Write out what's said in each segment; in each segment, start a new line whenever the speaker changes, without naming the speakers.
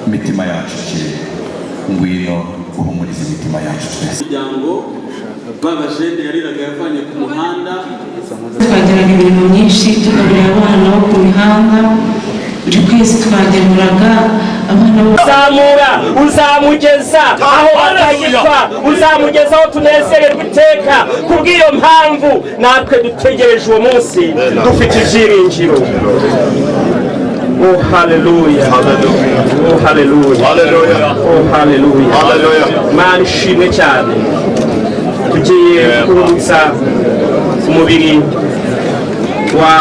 Imitima yacu ikeye, ngwino uhumurize imitima yacu twese.
Umuryango b'abajene yariraga yavanye ku muhanda.
Twagiraga imirimo myinshi, tugaburira abana bo ku mihanda. Buri kwezi twagemuraga abana bo
Zamura, uzamugeza aho batagipfa, uzamugeza aho tunezererwa iteka. Kubw'iyo mpamvu natwe dutegereje uwo munsi dufite ibyiringiro. Oh haleluya, oh haleluya, oh haleluya! Mana ishimwe cyane. Tugiye kuruhutsa umubiri wa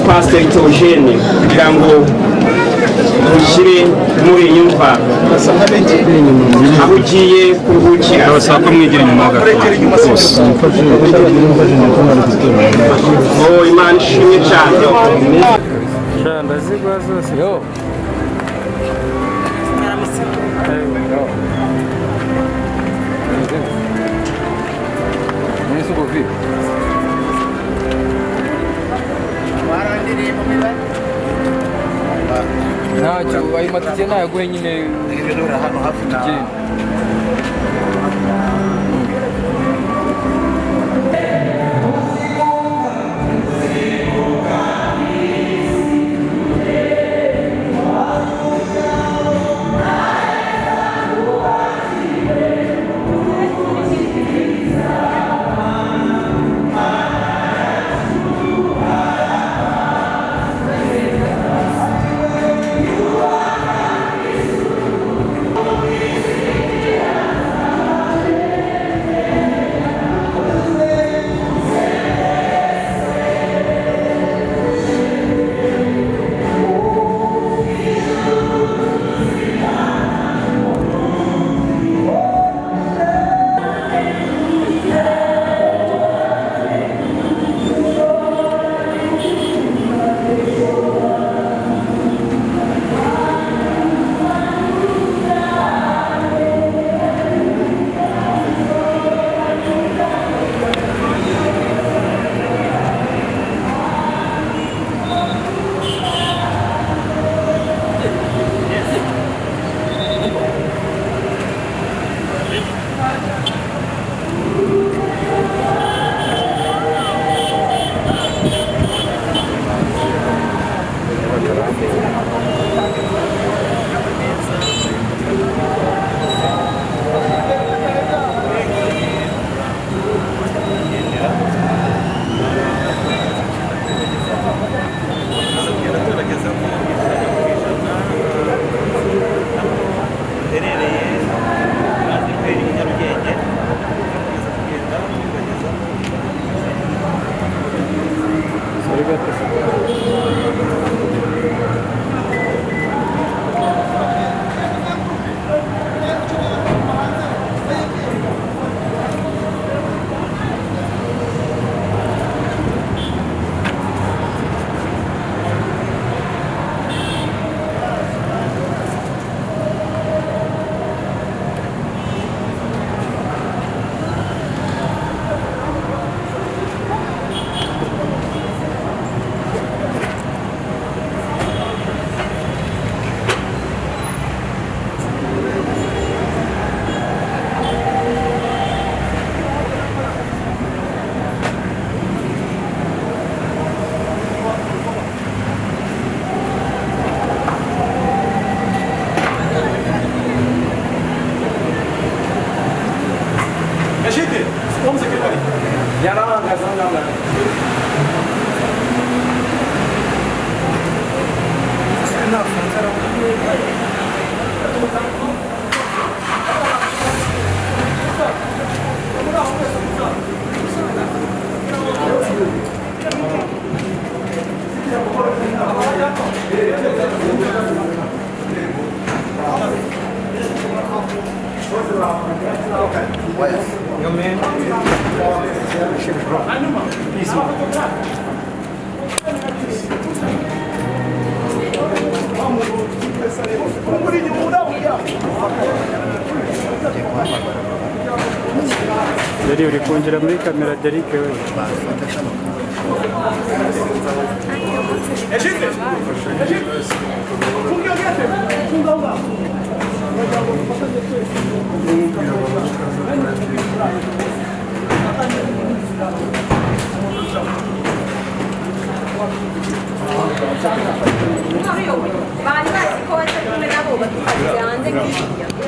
Pasiteri Theogene kugira ngo mushyire muri iyi mva aho ugiye kuruhukira.
Ndabasaba ko mwigira inyuma gato rwose.
Oh, Imana ishimwe cyane.
Ndazigwa zose. Ntacyo, ayo matike nayaguhe nyine tugende. Deri, uri kongera muri kamera, Derike we.
Bari bazi ko batari kumwe nabo baduparitse hanze nk'iriya hanze.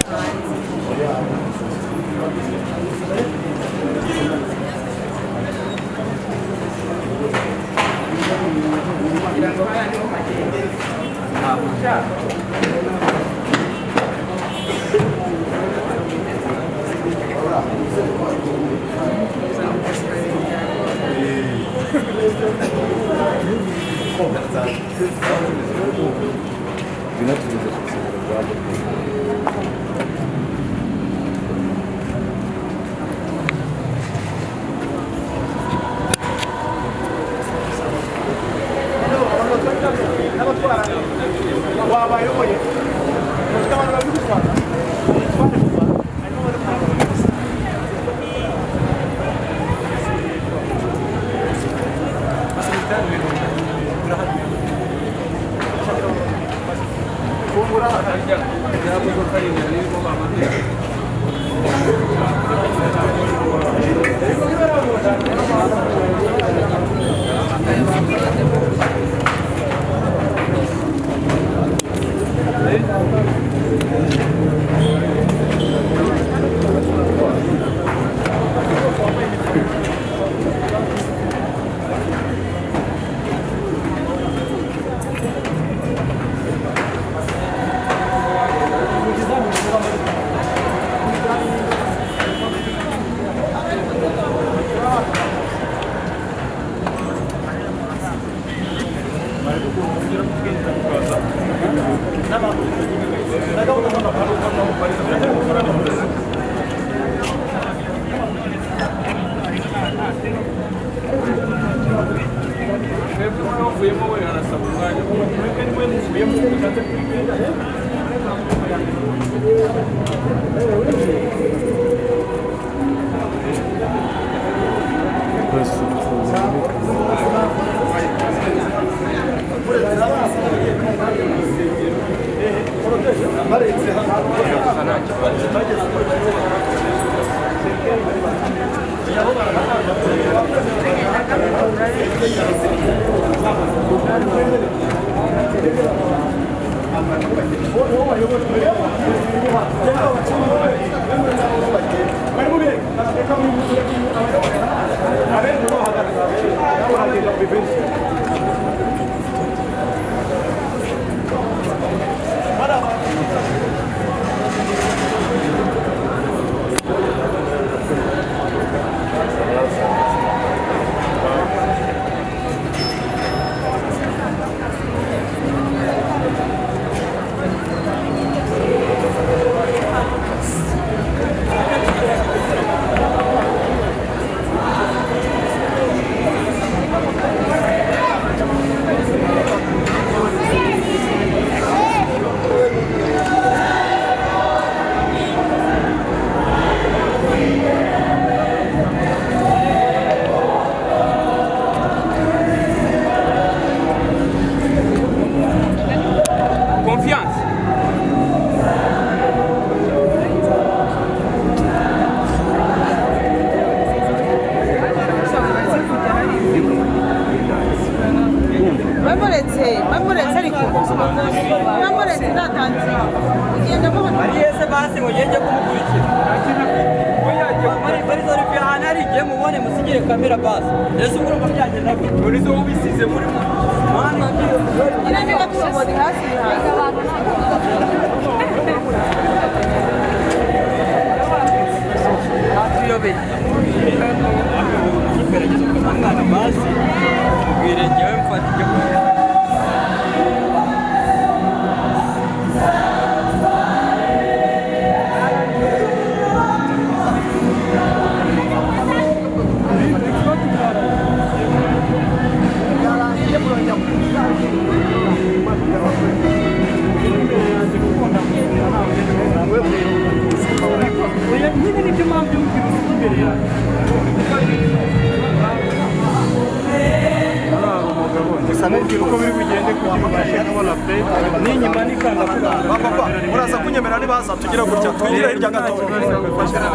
Umva, muraza kunyemera nibaza tugira gutya twigire hirya gatoya.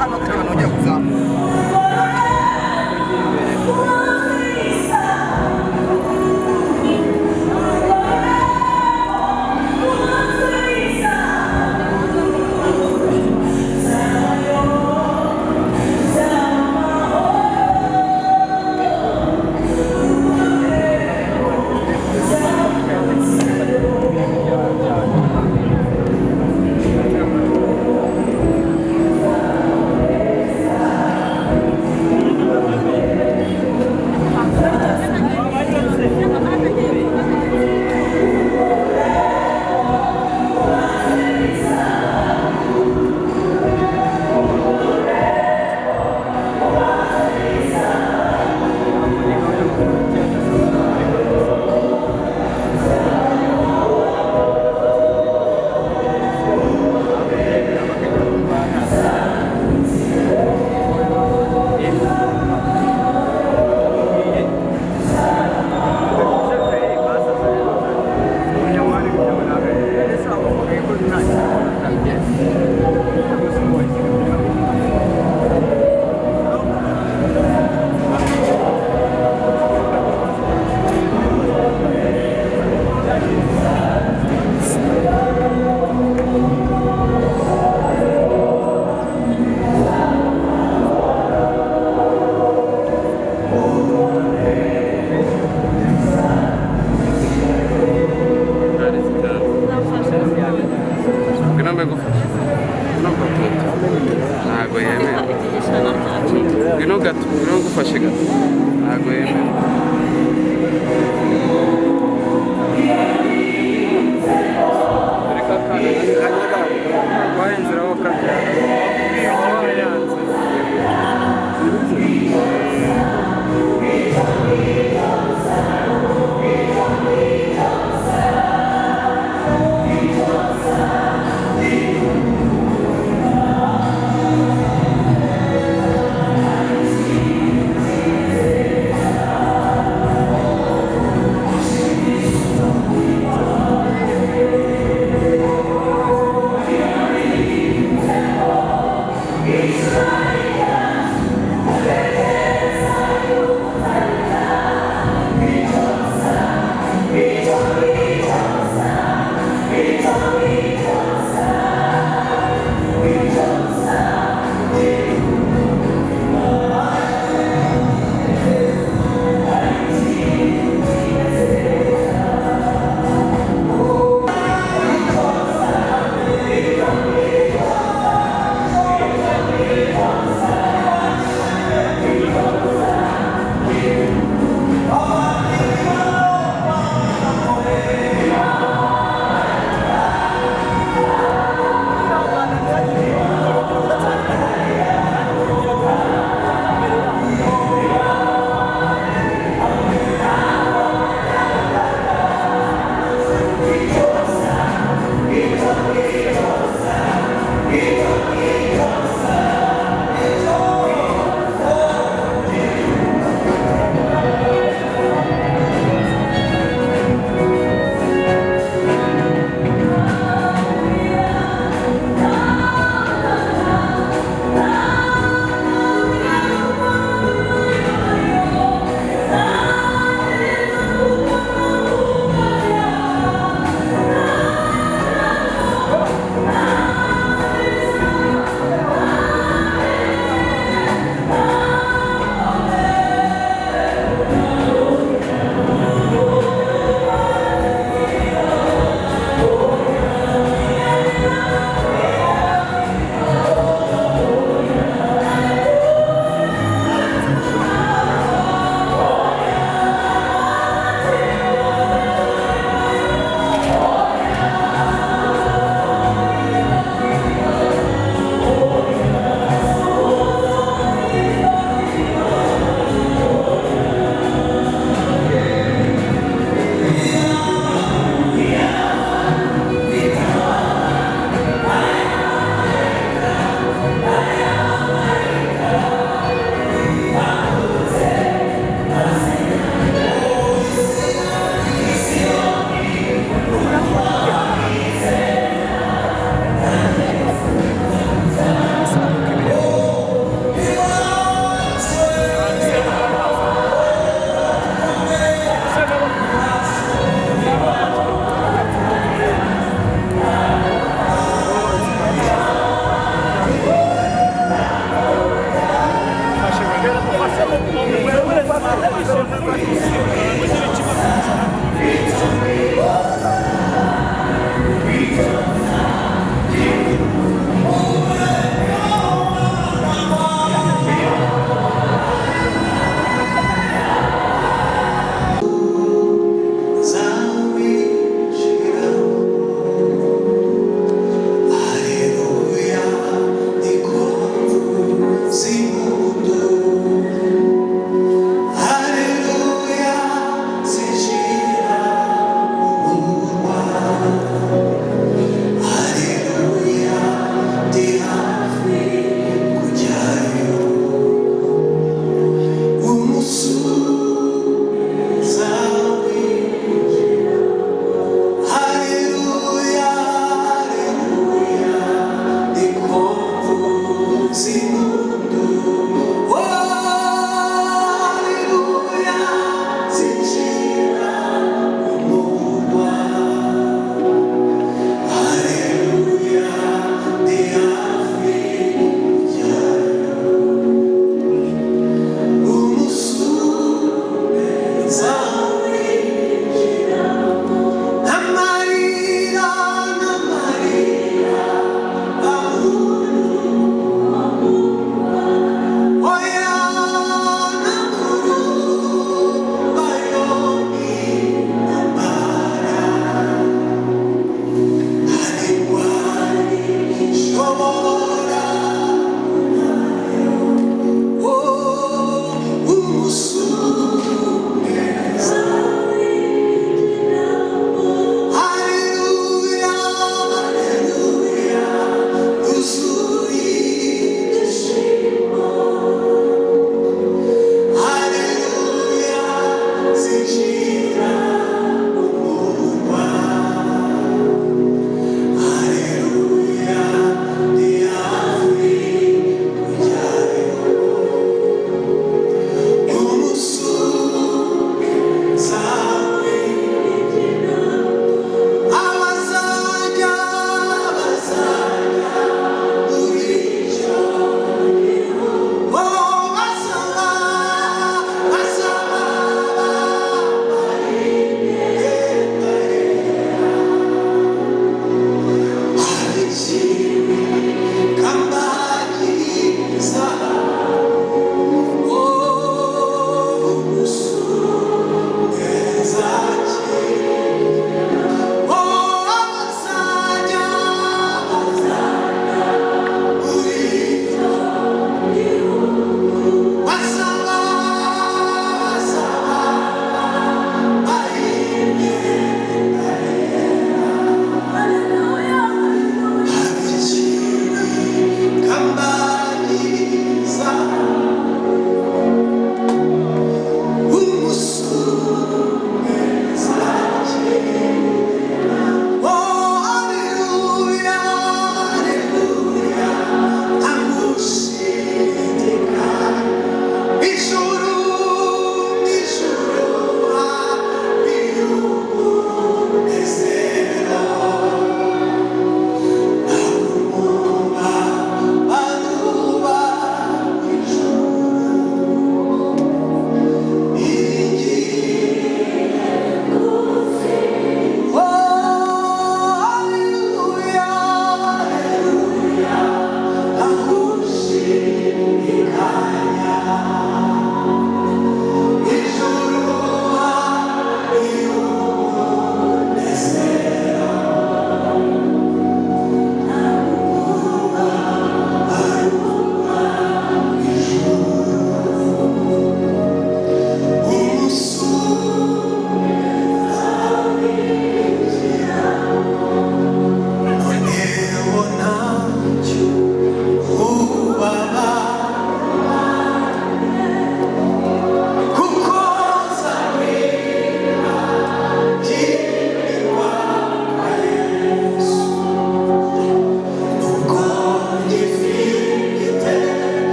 Hano kugira ngo nongere kuzamuka.
Ntabwo yemewe. Ngwino gato, ngwino ngufashe gato. Ntabwo yemewe. Reka akana guhaye inzira wo kabyara. Wayanze.
Thank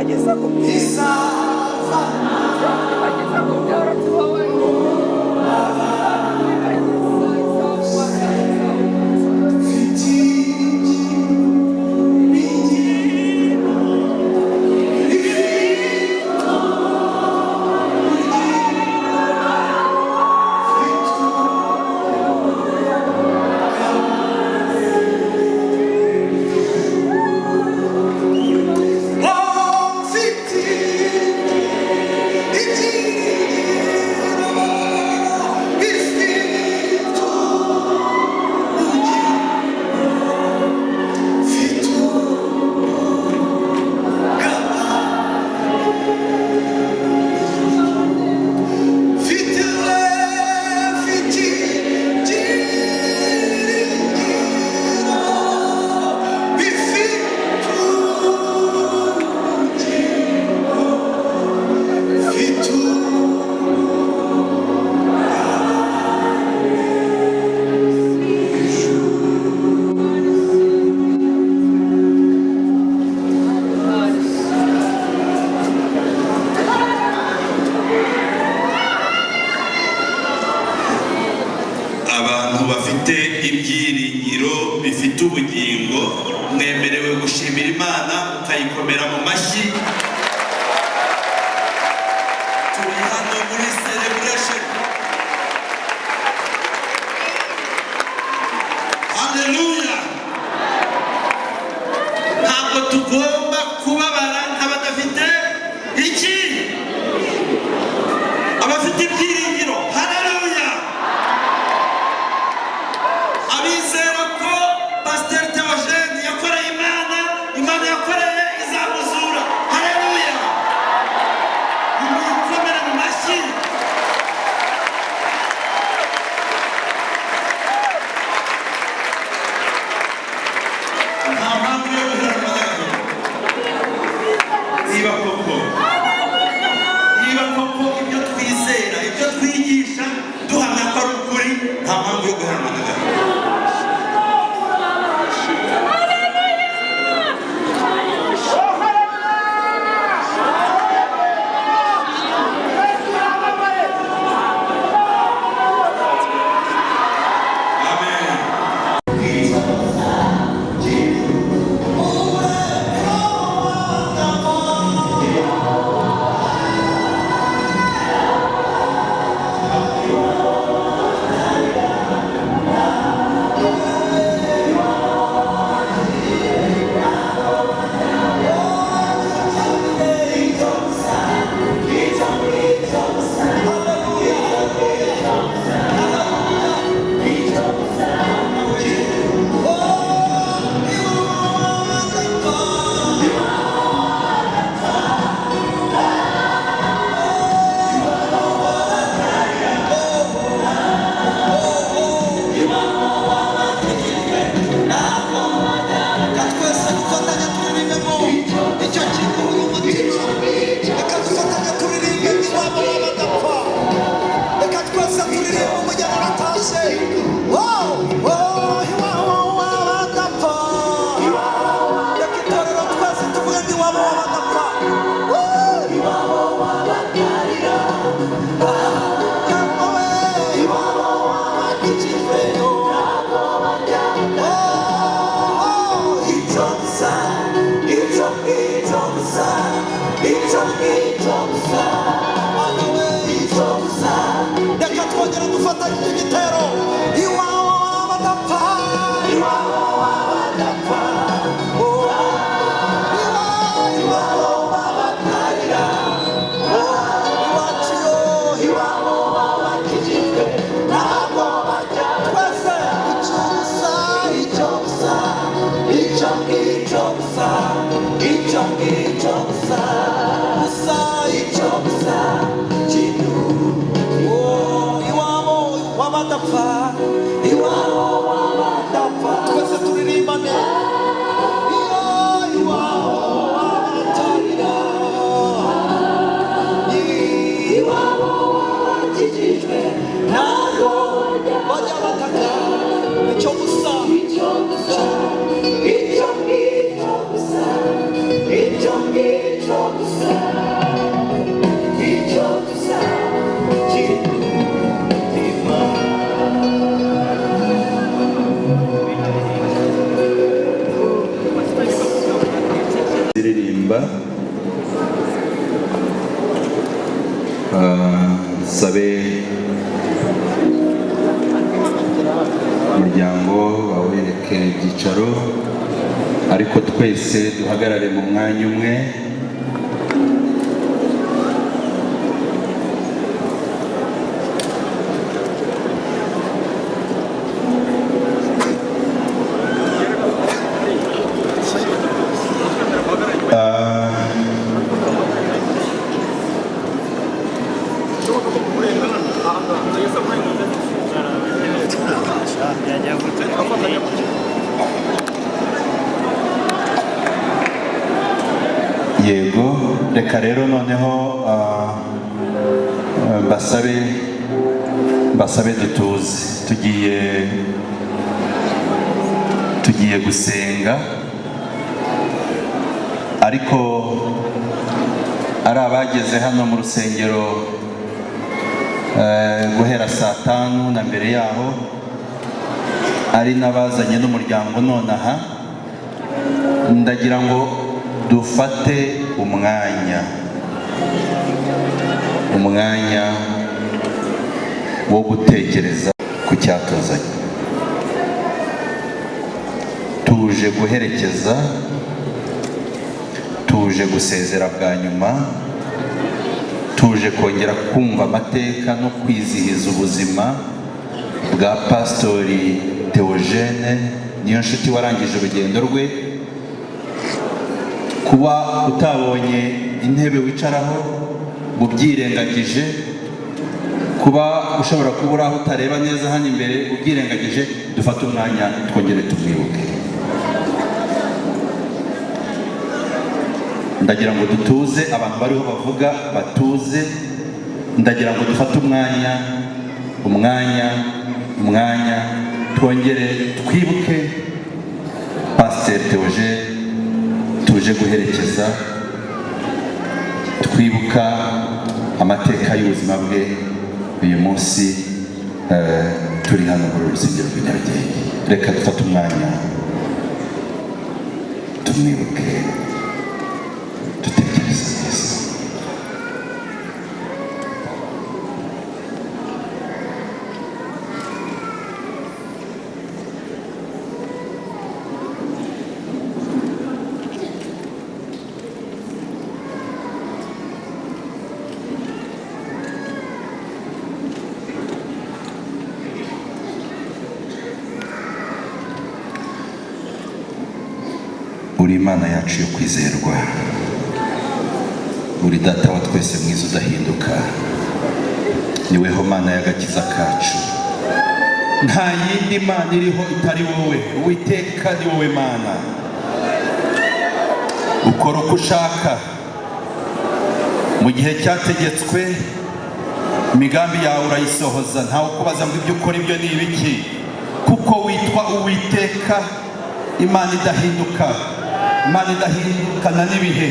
Izatwibagiza kubyara tubabarire.
Abantu bafite ibyiringiro bifite ubugingo, mwemerewe gushimira Imana mukayikomera mu mashyi. Turi hano muri celebration. Haleluya! Ntabwo tugomba kubabara nk'abadafite iki, abafite ibyiringiro. Haleluya! Abizera ko Pasiteri Theogene yakoreye Imana, Imana yakoreye izamuzura. Haleluya! Nimuyikomere mu mashyi. Nta mpamvu yo guheranwa n'agahinda. Niba koko ibyo twizera, ibyo twigisha, duhamya ko ari ukuri, nta mpamvu yo guheranwa n'agahinda.
Twese dufatanye turirimbemo icyo kintu umutima. Reka dufatanye turirimbe iwabo w'abadapfa. Reka twese turirimbe umugeni aratashye. Oh, oh, iwabo w'abadapfa. Reka itorero twese tuvuge ngo iwabo w'abadapfa. Oh, iwabo w'abatarira. Ah, we, iwabo w'abakijijwe. Oh, icyo gusa, icyo ngicyo gusa, icyo ngicyo gusa. Mana we, icyo gusa. Reka twongere dufatanye iki gitero. Iwabo w'abadapfa, iwabo w'abadapfa. Oh, iwabo w'abatarira. Oh, iwacu yo, iwabo w'abakijijwe. Ntabwo bajya. Twese icyo gusa, icyo gusa, icyo ngicyo gusa, icyo ngicyo gusa, gusa icyo gusa kintu. Oh, iwabo w'abadapfa, iwabo w'abadapfa. Twese turirimbane. Iyo iwabo w'abatarira. Iwabo w'abakijijwe ntabwo bajya bataka. Icyo gusa, icyo gusa, icyo ngicyo gusa, icyo
Kuririmba. Nsabe umuryango bawereke ibyicaro, ariko twese duhagarare mu mwanya umwe. Yego, reka rero noneho mbasabe dutuze. Tugiye gusenga, ariko ari abageze hano mu rusengero guhera saa 5 na mbere yaho, ari n'abazanye n'umuryango nonaha, ndagira ngo dufate umwanya wo gutekereza ku cyatuzanye. Tuje guherekeza, tuje gusezera bwa nyuma, tuje kongera kumva amateka no kwizihiza ubuzima bwa Pasitori Theogene Niyonshuti warangije urugendo rwe. Kuba utabonye intebe wicaraho ubyirengagije, kuba ushobora kuba uri aho utareba neza hano imbere ubyirengagije, dufate umwanya twongere tumwibuke. Ndagira ngo dutuze, abantu bariho bavuga batuze. Ndagira ngo dufate umwanya, umwanya, umwanya, twongere twibuke Pasiteri Theogene tuje guherekeza, twibuka amateka y'ubuzima bwe. Uyu munsi turi hano muri urusengero rw'i Nyarugenge, reka dufate umwanya tumwibuke, dutekereze neza. Uri Imana yacu yo kwizerwa, uri Data wa twese mwiza udahinduka, ni weho Mana y'agakiza kacu. Nta yindi Mana iriho itari wowe. Uwiteka, ni wowe Mana, ukora uko ushaka mu gihe cyategetswe, imigambi yawe urayisohoza. Ntawe ukubaza ngo ibyo ukora ibyo ni ibiki, kuko witwa Uwiteka, Imana idahinduka, Imana idahindukana n'ibihe,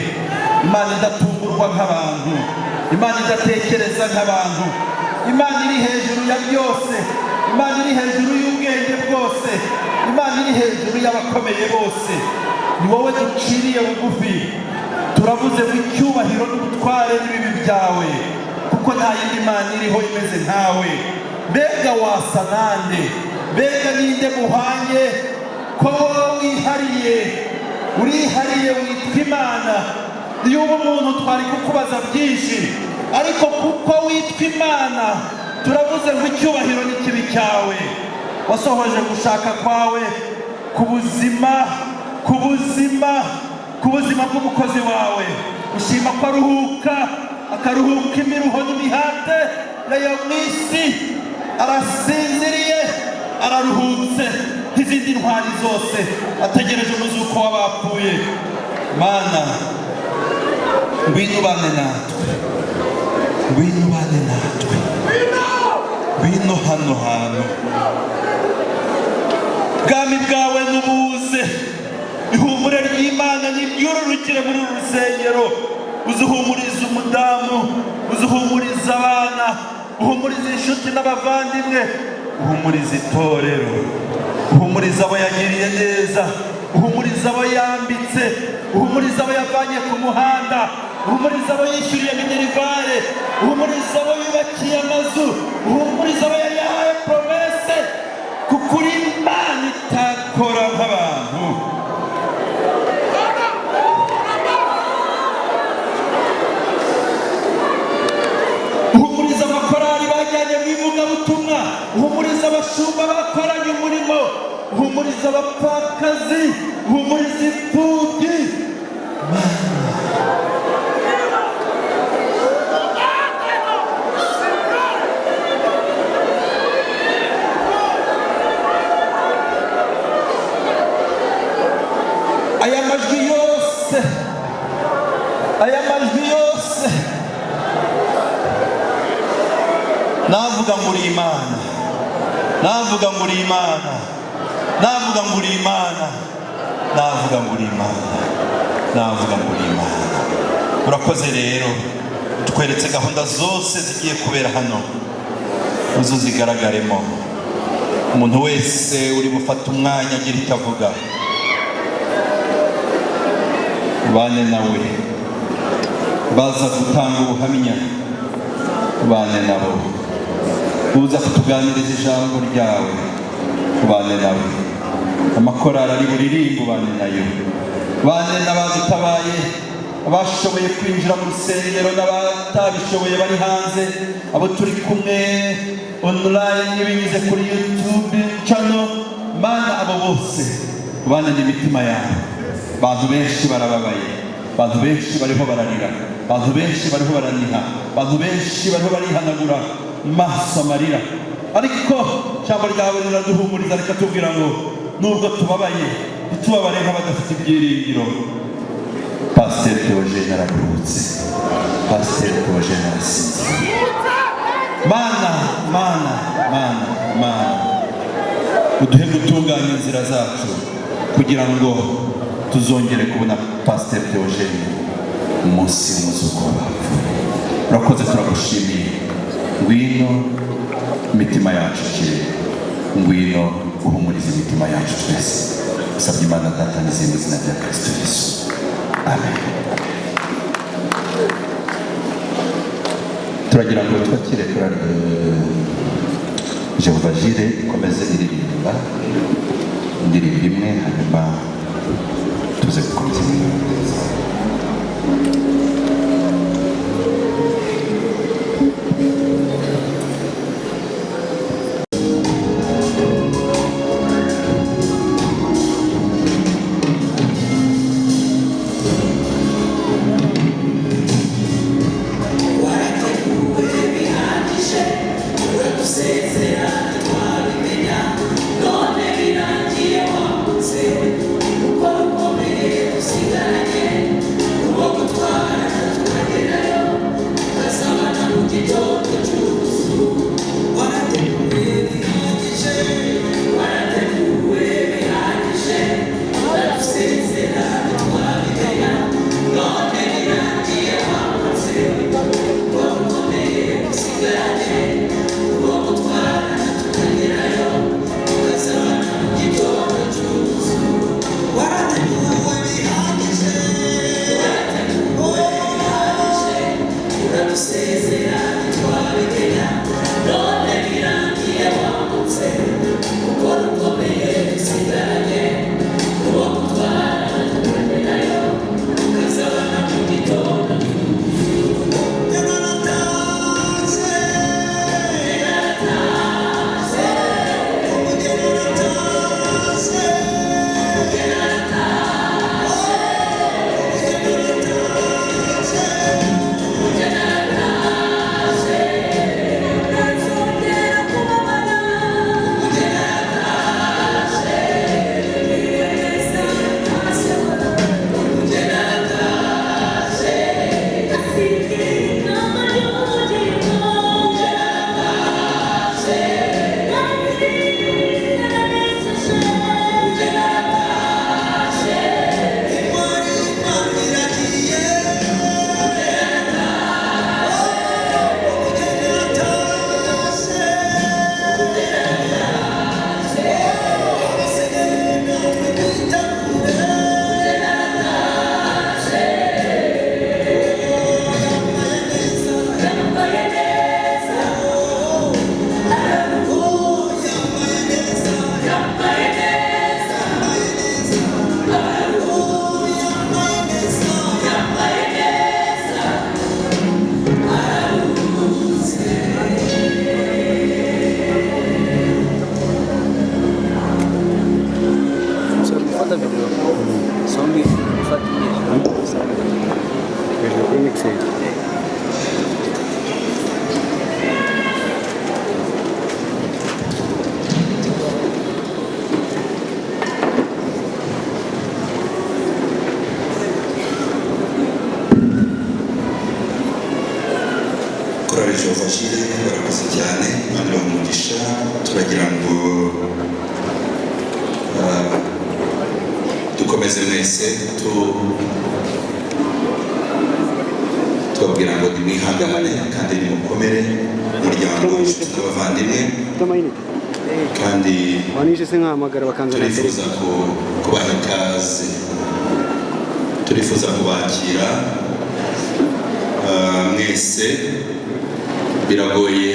Imana idatungurwa nk'abantu, Imana idatekereza nk'abantu, Imana iri hejuru ya byose, Imana iri hejuru y'ubwenge bwose, Imana iri hejuru y'abakomeye bose. Ni wowe duciriye bugufi, turavuze ngo icyubahiro n'ubutware n'ibibi byawe, kuko nta yindi Mana iriho imeze nkawe. Mbega wasa nande? Mbega ninde muhanye ko wowe wihariye? Urihariye, witwa Imana. Iyo uba umuntu twari kukubaza byinshi, ariko kuko witwa Imana turavuze ngo icyubahiro n'ikibi cyawe. Wasohoje gushaka kwawe ku buzima, ku buzima, ku buzima bw'umukozi wawe. Ushima ko aruhuka, akaruhuka imiruho n'imihate yayo mu isi. Arasinziriye, araruhutse nk'izindi ntwari zose, ategereje umuzuko w'abapfuye. Mana, ngwino ubane natwe, ngwino ubane natwe, ngwino hano hantu. Bwami bwawe nubuze, ihumure ry'Imana niryururukire muri uru rusengero. Uzuhumuriza umudamu, uzuhumuriza abana, uhumuriza inshuti n'abavandimwe, uhumuriza itorero, uhumuriza abo yagiriye neza, uhumuriza abo yambitse, uhumuriza Uhumuriza abo yavanye ku muhanda, uhumuriza abo yishyuriye minerivare, uhumuriza abo yubakiye amazu, uhumuriza abo yari yahaye promesse, kuko uri Imana itakora nk'abantu. Uhumuriza amakorari bajyanye mu ivugabutumwa, uhumuriza abashumba bakoranye umurimo, uhumuriza abapfakazi, uhumuriza imfubyi. Aya majwi yose, aya majwi yose navuga ngo uri Imana, navuga ngo uri Imana, navuga ngo uri Imana, navuga ngo uri Imana, navuga ngo uri Imana. Urakoze rero, tweretse gahunda zose zigiye kubera hano, uzo zigaragaremo. Umuntu wese uri bufate umwanya agira icyo avuga, bane nawe. Baza gutanga ubuhamya, bane nabo. Uza kutuganiriza ijambo ryawe, bane nawe. Amakorari ari buririmbo, bane nayo. Bane n'abadutabaye, abashoboye kwinjira mu rusengero n'abatabishoboye bari hanze, abo turi kumwe online binyuze kuri YouTube channel. Mana, abo bose bane n'imitima yawe. Abantu benshi barababaye, abantu benshi bariho bararira, abantu benshi bariho baraniha, abantu benshi bariho barihanagura maso amarira, ariko ijambo ryawe riraduhumuriza rikatubwira ngo nubwo tubabaye, ntitubabare nk'abadafite ibyiringiro. Pasiteri Theogene araruhutse, Pasiteri Theogene arasinziriye. Mana, Mana, Mana, Mana, uduhe gutunganya inzira zacu kugira ngo tuzongere kubona Pasiteri Theogene umunsi w'umuzuko w'abapfuye. Urakoze, turagushimiye. Ngwino imitima yacu ikire, ngwino uhumurize imitima yacu twese. Usabye Imana Data n'izindi izina rya Kristo Yesu, amen. Turagira ngo twakire korali Jehova Jire ikomeze iririmba indirimbo imwe, hanyuma tuze gukomeza imirimo myiza.
Warateguwe bihagije, uradusezera ntitwabimenya, none birangiye wambutse, uko rukomeye dusigaranye.
Jehova Jireh barakoze cyane, Imana ibahe umugisha. Turagira ngo dukomeze mwese tubabwira ngo nimwihangane kandi nimukomere, umuryango, inshuti n'abavandimwe, kandi
Wanije se nkahamagara bakanzana?
turifuza kubaha ikaze, turifuza kubakira mwese. Biragoye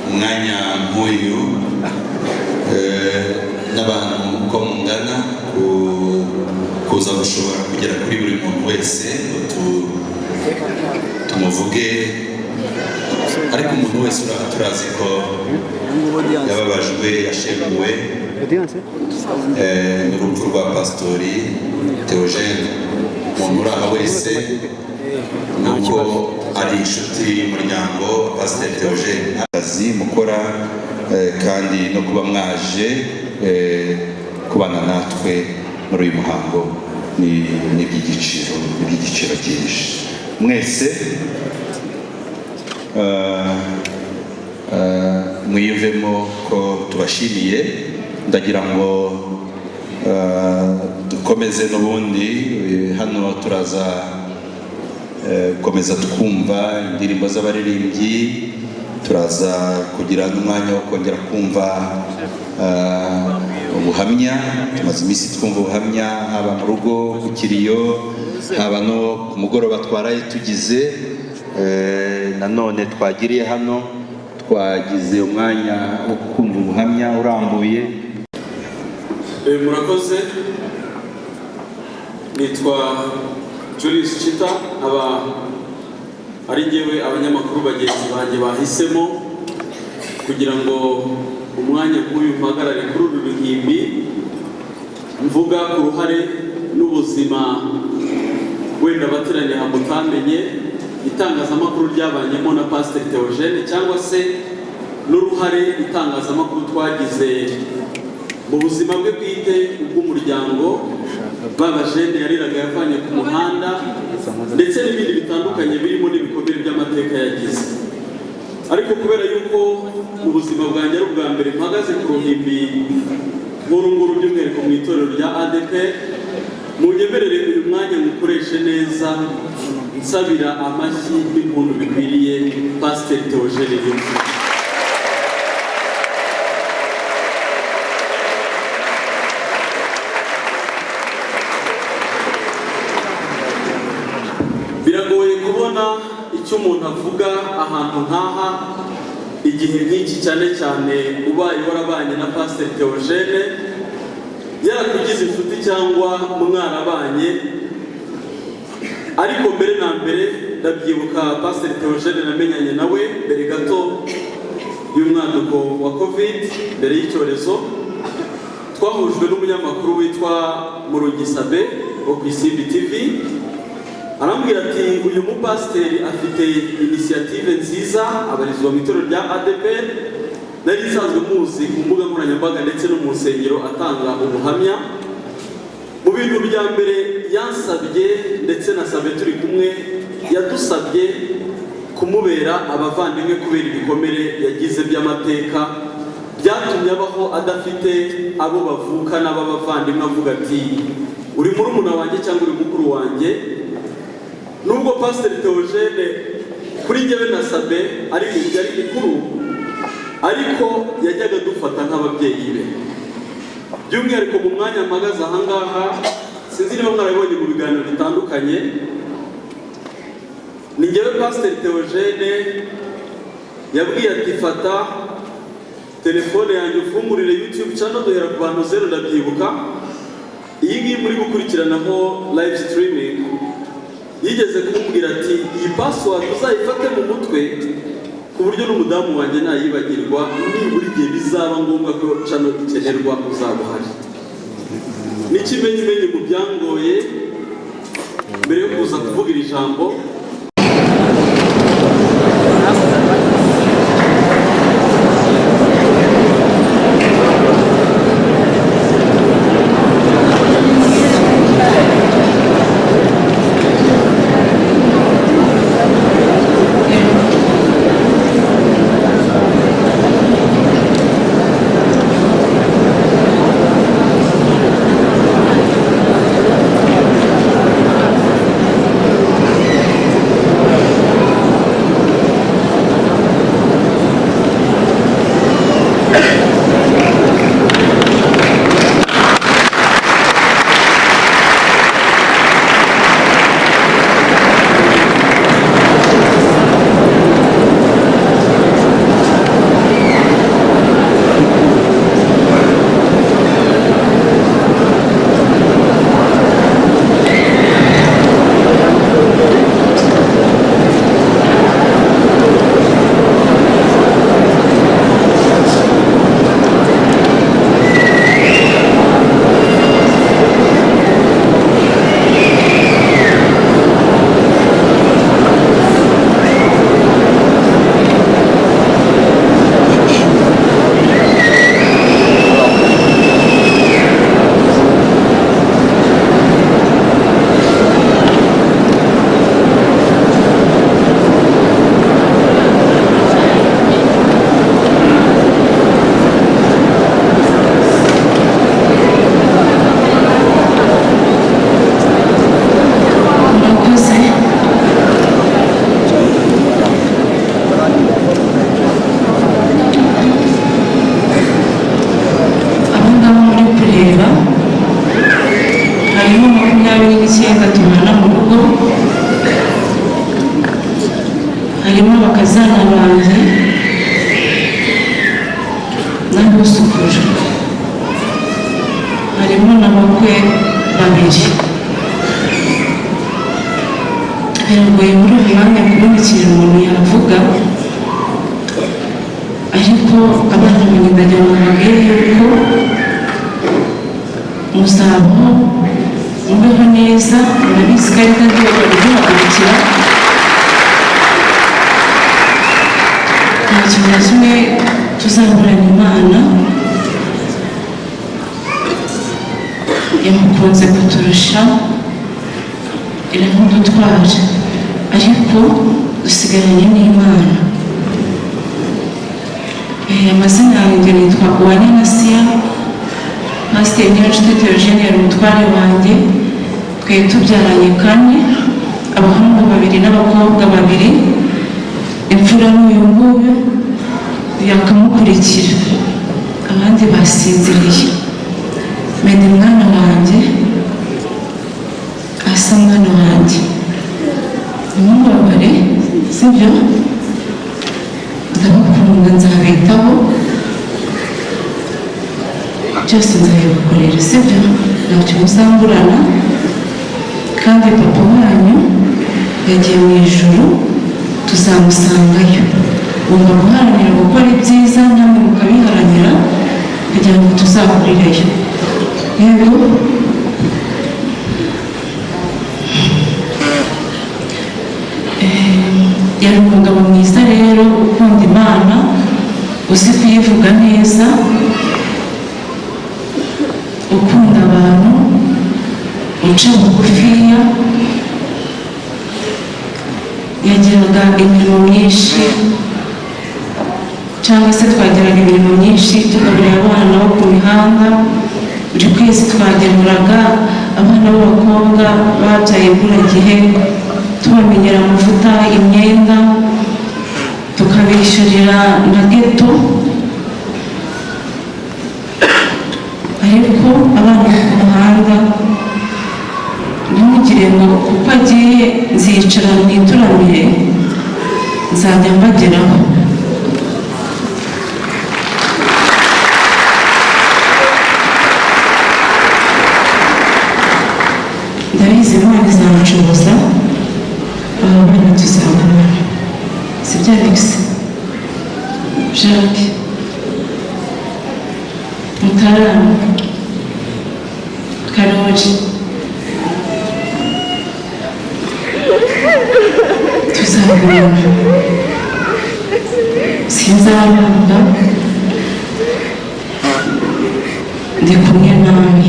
umwanya nk'uyu n'abantu uko mungana kuza gushobora kugera kuri buri muntu wese ngo tumuvuge, ariko umuntu wese uri aha turazi ko yababajwe, yashenguwe n'urupfu rwa Pasitori Theogene. Umuntu uri aha wese nuko ari inshuti y'umuryango wa Pasiteri Theogene, akazi mukora, kandi no kuba mwaje kubana natwe muri uyu muhango ni iby'igiciro, ni iby'igiciro cyinshi. Mwese mwiyumvemo ko tubashimiye. Ndagira ngo dukomeze n'ubundi hano turaza gukomeza twumva indirimbo z'abaririmbyi, turaza kugira n'umwanya wo kongera kumva ubuhamya. Tumaze iminsi twumva ubuhamya, haba mu rugo ku kiriyo, haba no ku mugoroba twaraye tugize, nanone twagiriye hano, twagize umwanya wo kumva ubuhamya urambuye.
Murakoze. Nitwa Julius Chita, aba ari njyewe abanyamakuru bagenzi banjye bahisemo kugira ngo umwanya nk'uyu mpagarare kuri uru ruhimbi, mvuga ku ruhare n'ubuzima wenda abateraniye aha mutamenye itangazamakuru ryabanyemo na Pasiteri Theogene, cyangwa se n'uruhare itangazamakuru twagize mu buzima bwe bwite, ubw'umuryango, baba jene yariraga yavanye ku muhanda, ndetse n'ibindi bitandukanye birimo n'ibikomere by'amateka yagize. Ariko kubera yuko mu buzima bwanjye ari ubwa mbere mpagaze ku ruhimbi nk'uru nguru, by'umwihariko mu itorero rya ADEPR, munyemerere uyu mwanya mukoreshe neza, nsabira amashyi n'impundu bikwiriye Pasiteri Theogene Niyonzima. Biragoye kubona icyo umuntu avuga ahantu nk'aha, igihe nk'iki, cyane cyane ubaye warabanye na Pasiteri Theogene, yarakugize inshuti cyangwa mwarabanye. Ariko mbere na mbere ndabyibuka, Pasiteri Theogene namenyanye nawe mbere gato y'umwaduko wa Covid, mbere y'icyorezo. Twahujwe n'umunyamakuru witwa Murugisabe wo ku Isimbi TV, arambwira ati: "Uyu mupasiteri afite initiative nziza, abarizwa mu itorero rya ADEPR." Nari nsanzwe muzi ku mbuga nkoranyambaga ndetse no mu nsengero atanga ubuhamya. Mu bintu bya mbere yansabye, ndetse nasabye turi kumwe, yadusabye kumubera abavandimwe kubera ibikomere yagize by'amateka byatumye abaho adafite abo bavukana b'abavandimwe, avuga ati: "Uri murumuna wanjye cyangwa uri mukuru wanjye." Nubwo Pasiteri Theogene kuri njyewe na Sabe ari yari mukuru, ariko yajyaga adufata nk'ababyeyi be. By'umwihariko mu mwanya mpagaze ahangaha, sinzi niba mwarabibonye mu biganiro bitandukanye, ni njyewe Pasiteri Theogene yabwiye ati: "Fata telefone yanjye ufungurire YouTube channel." Duhera ku bantu zero, ndabyibuka. Iyi ngiyi muri gukurikiranaho live streaming, yigeze kumbwira ati: "Iyi password uzayifate mu mutwe, ku buryo n'umudamu wanjye nayibagirwa, nibura igihe bizaba ngombwa ko channel ikenerwa uzaba uhari." N'ikimenyimenyi mu byangoye mbere yo kuza kuvuga iri jambo.
29 tubana mu rugo, harimo abakazana banjye n'abuzukuru, harimo n'abakwe babiri. Biragoye muri uyu mwanya kubona ikintu umuntu yavuga, ariko abana banjye ndagira ngo mbabwire yuko muzabaho, mubeho neza. Murabizi ko ari ntagiye kuduhagurukira, nta kintu na kimwe tuzaburana. Imana yamukunze kuturusha, iramudutwara, ariko dusigaranye n'Imana. Amazina yanjye nitwa Uwanyanasiya. Pasiteri Niyonshuti Theogene yari umutware wanjye. Twari tubyaranye kane, abahungu babiri n'abakobwa babiri. Imfura n'uyu nguyu yakamukurikira, abandi basinziriye. Menya mwana wanjye, asa mwana wanjye, ntimubabare, sibyo? Ndabakunda, nzabitaho byose, nzabibakorera, sibyo? Ntacyo muzamburana. Kandi papa wanyu yagiye mu ijuru, tuzamusangayo. Ugomba guharanira gukora ibyiza, namwe mukabiharanira kugira ngo tuzahurireyo. Yego, yari umugabo mwiza rero, ukunda Imana, uzi kuyivuga neza, ukunda abantu, uca bugufiya. Yagiraga imirimo myinshi, cyangwa se twagiraga imirimo myinshi, tugaburira abana bo ku mihanda. Buri kwezi twagemuraga abana b'abakobwa babyaye imburagihe, tubamenyera amavuta, imyenda, tukabishyurira na geto. Ariko abana bo ku muhanda, ntimugire ngo kuko agiye nzicara mwituramire, nzajya mbageraho. Ndabizi Imana izanshoboza, aba bana tuzabana, sibyo Alex, Jacques, Mutarama, Karori? Tuzabana, sinzabanga, ndi kumwe nawe,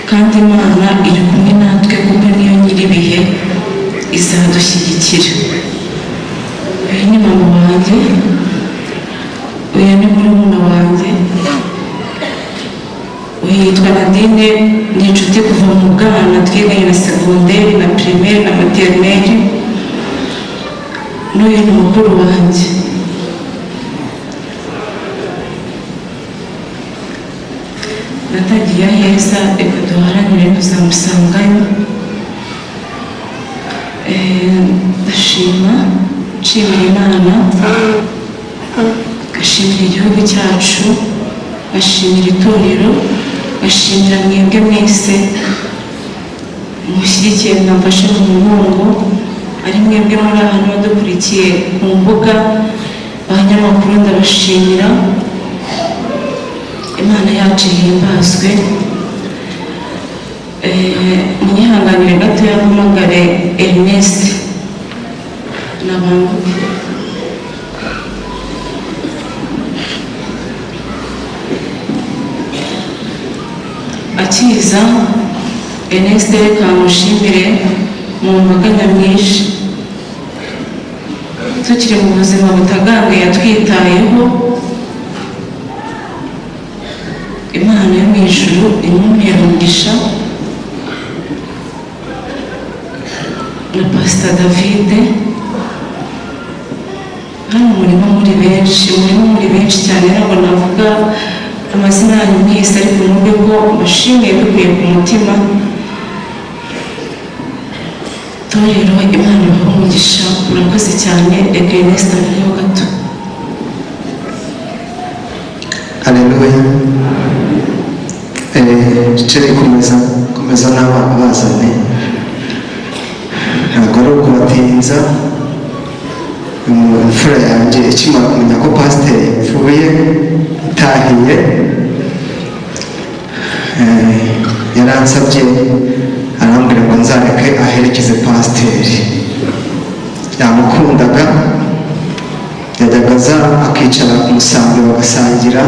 kandi Imana iri kumwe natwe kuko niyo nyir'ibihe, izadushyigikira. Uyu ni mama wanjye, uyu ni murumuna wanjye, uyu yitwa Nadine, ni inshuti kuva mu bwana, twiganye na segonderi na primaire na maternelle, n'uyu ni mukuru wanjye. Natagiye aheza, reka duharanire kuzamusangayo. Ndashima, nshimira Imana, ngashimira igihugu cyacu, ngashimira itorero, ngashimira mwebwe mwese mushyigikiye, mwamfashe mu mugongo, ari mwebwe muri ahantu badukurikiye ku mbuga, abanyamakuru ndabashimira. Imana yacu ihimbazwe. Munyihanganire gatoya mpamagare Ernest nabanguke. Akiza Ernest, reka mushimire mu mbaga nyamwinshi. Tukiri mu buzima butaganguye yatwitayeho. Imana yo mu ijuru imumpera umugisha, na Pasita David. Hano murimo muri benshi, murimo muri benshi cyane, ntabwo navuga Amazina yanyu mwese, ariko mwumve ko mbashimiye bikuye ku mutima. Torero, Imana ibahe umugisha, murakoze cyane. Reka Ernest avugeho gato.
Haleluya. Cere komeza komeza n'abana bazane, ntabwo ari ukubatinza. Imfura yanjye ikimara kumenya ko pasiteri yapfuye itahiye, yaransabye arambwira ngo nzareke aherekeze pasiteri. Yamukundaga, yajyaga aza akicara ku musambi bagasangira.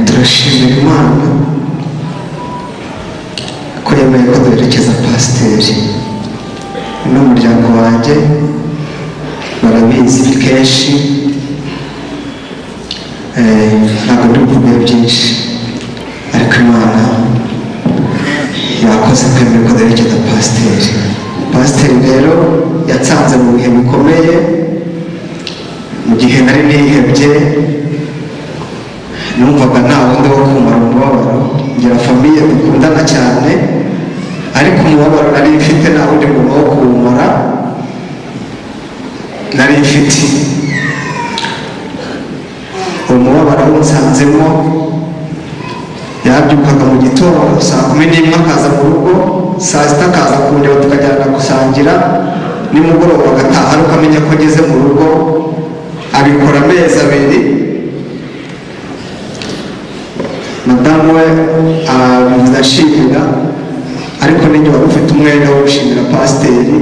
Turashimira Imana ko yemeye ko duherekeza pasiteri n'umuryango wanjye, barabizi kenshi. Ntabwo ndi buvuge byinshi, ariko Imana yakoze kwemera ko duherekeza pasiteri. Pasiteri rero yatsanze mu bihe bikomeye, mu gihe nari nihebye, numvaga nta wundi wo kumara umubabaro. Ngira famille dukundana cyane, ariko umubabaro nari mfite nta wundi muntu wo kuwumara nari mfite. Umubabaro awunsanzemo, yabyukaga mu gitondo saa 11 akaza mu rugo, saa 6 akaza kundeba tukajyana gusangira, nimugoroba agataha ariko amenya ko ageze mu rugo. Abikora amezi 2. Madamu we abivuze ashimira, ariko ninjye wari ufite umwenda wo gushimira pasiteri,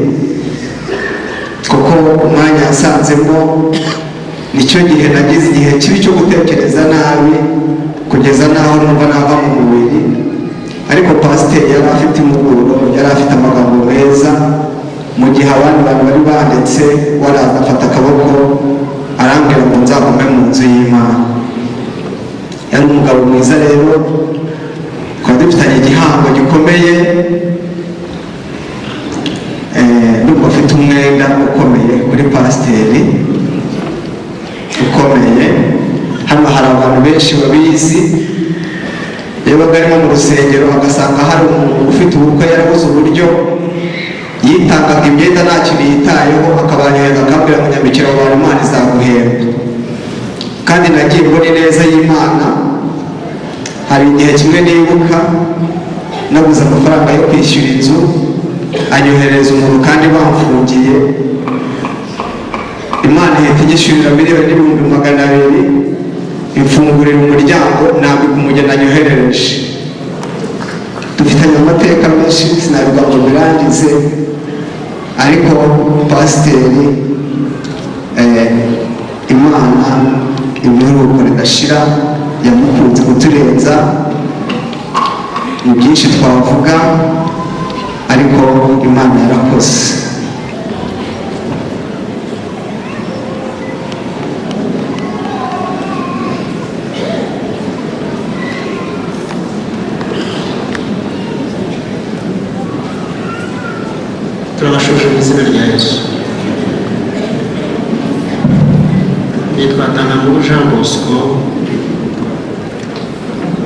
kuko umwanya yasanzemo nicyo gihe nagize igihe kibi cyo gutekereza nabi, kugeza n'aho numva nava mu mubiri. Ariko pasiteri yari afite impuguro, yari afite amagambo meza. Mu gihe abandi bantu bari banditse, waraza afata akaboko arambwira ngo nzagume mu nzu y'Imana. Yari umugabo mwiza rero, twari dufitanye igihango gikomeye. Ndumva afite umwenda ukomeye kuri pasiteri, ukomeye. Hano hari abantu benshi babizi. Iyo arimo mu rusengero agasanga hari umuntu ufite ubukwe yarabuze uburyo, yitangaga imyenda nta kintu yitayeho, akabanyohereza akabwira ngo nyambikira abantu, Imana izaguhemba. Kandi nagiye mbona ineza y'Imana. Hari igihe kimwe nibuka nabuze amafaranga yo kwishyura inzu, anyoherereza umuntu kandi bamfungiye. Imana ihita inyishyurira 1,200,000, imfungurira umuryango, nambika umugeni anyoherereje. Dufitanye amateka menshi, sinabivuga ngo birangize, ariko pasiteri, Imana imuruhuko ridashira, yamukunze kuturenza. Ni byinshi twavuga, ariko Imana yarakoze.
Turabashuje mu izina rya Yesu. Nitwa Tangankuru Jean Bosco,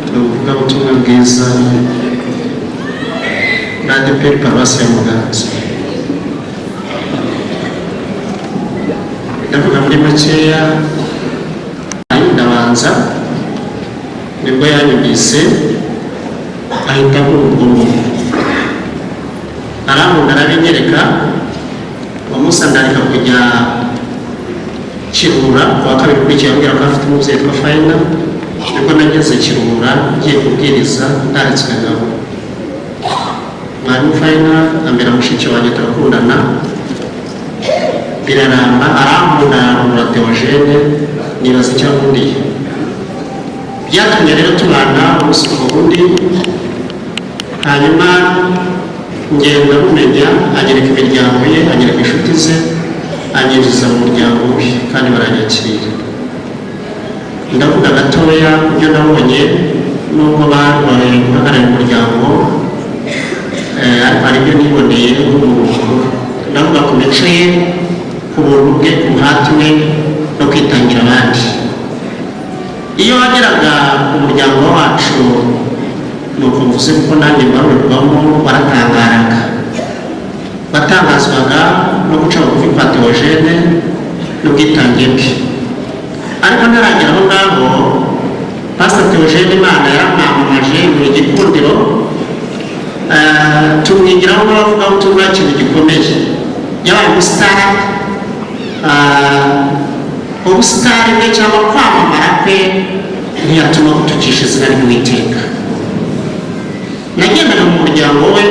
ni umuvugabutumwa bwiza na ADEPR paruwasi ya Muganza. Ndavuga muri makeya. Ndabanza nibwo yanyumvise ahita urwo muntu arankunda, arabinyereka. Uwo munsi andarika kujya Kiruhura. Ku wa kabiri ukurikiye ambwira ko afite umubyeyi witwa Fayina. Nibwo nageze Kiruhura ngiye kubwiriza, ndaritswe nabo. Mwarimu Fayina ambera mushiki wanjye, turakundana biraramba, arankunda, ararura Theogene, nibaza icyo ankundiye. Byatumye rero tubana umunsi ku wundi. Hanyuma ngenda mumenya, anyereka imiryango ye, anyereka inshuti ze, anyinjiza mu muryango we kandi baranyakira. Ndavuga gatoya ku byo nabonye, nubwo barwaye guhagararira umuryango, ariko hari ibyo niboneye nk'umuntu mukuru. Ndavuga ku mico ye. Ku buntu bwe, ku muhati we no kwitangira abandi. Iyo wageraga mu muryango wacu, ni uko mvuze kuko nanjye mbarurirwamo, baratangaraga, batangazwaga no guca bugufi kwa Theogene n'ubwitange bwe. Ariko ntaragera aho ngaho, Pastor Theogene Imana yaramwamamaje mu gikundiro, tumwigiraho n'abavugabutumwa ikintu gikomeye. Yabaye umusitari. Ubusitari bwe cyangwa kwamamara kwe ntiyatuma gutukisha izina ry'Uwiteka. Nagendaga mu muryango we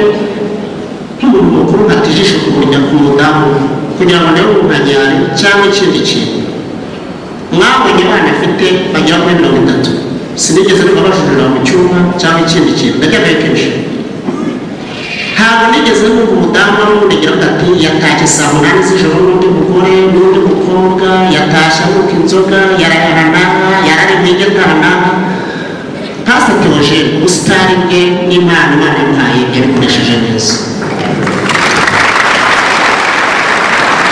nk'umuntu mukuru, nkata ijisho ku muryango, ku mudamu we, kugira ngo ndebe umunkanyari cyangwa ikindi kintu. Mwabonye abana afite bagera kuri 30, sinigeze numva bajurira mu cyumba cyangwa ikindi kintu. Najyaga kenshi, ntabwo nigeze numva umudamu n'ubundi agira ati yatashye saa 8 z'ijoro n'undi mugore n'undi mukobwa, yatashye anuka inzoga, yararanaha, yararemye ataranaha. Pastor Theogene, ubusitani bwe n'impano Imana yamuhaye yabikoresheje neza.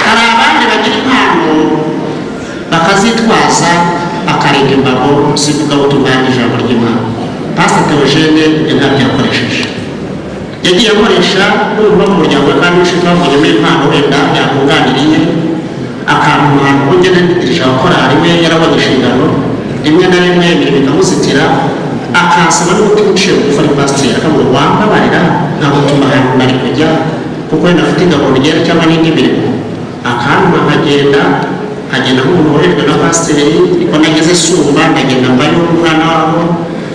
Hari abandi bagira impano bakazitwaza, bakarenga imbago z'ivugabutumwa n'ijambo ry'Imana. Pastor Theogene ibyo ntabyo yakoresheje. Yagiye akoresha n'umuntu wo mu muryango we kandi w'inshuti bavugiyemo impano, wenda yakunganiriye akantu ahantu ko ngenda ndidirije wa korali we. Yarabonye inshingano, rimwe na rimwe imirimo ikamuzitira, akansaba n'umutima uciye bugufi, ari pasiteri, akavuga: "Wambabarira nkagutuma ahantu nari kujya, kuko wenda afite ingabo rigera cyangwa n'indi mirimo." Akantuma nkagenda, nkagenda nk'umuntu woherejwe na pasiteri. Niko nageze Sumba, ndagenda mbayo umwana wabo.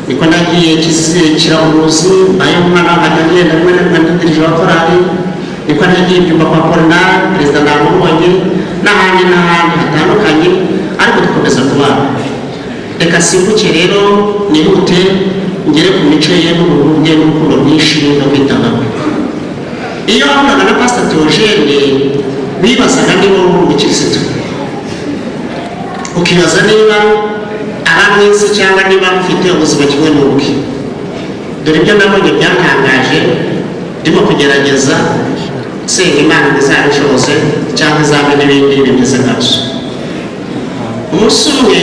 Niko nagiye Kiramuruzi, mbayo umwana wabo, nkajya ngenda rimwe na rimwe ndidirije wa korali. Niko nagiye ibyumba kwa Polinari, perezida namubonye, n'ahandi n'ahandi hatandukanye, ariko dukomeza kubana. Reka simbuke rero, nihute ngere ku mico ye n'ubuntu bwe n'urukundo rwinshi no kwitanga kwe. Iyo wahuraga na Pastor Theogene, wibazaga niba uri umukirisitu, ukibaza niba aba mu isi cyangwa niba mufite ubuzima kimwe n'ubwe. Dore ibyo nabonye byantangaje, ndimo kugerageza senga Imana ngo izabishoboze cyangwa izabe n'ibindi bimeze nkabyo. Umunsi umwe,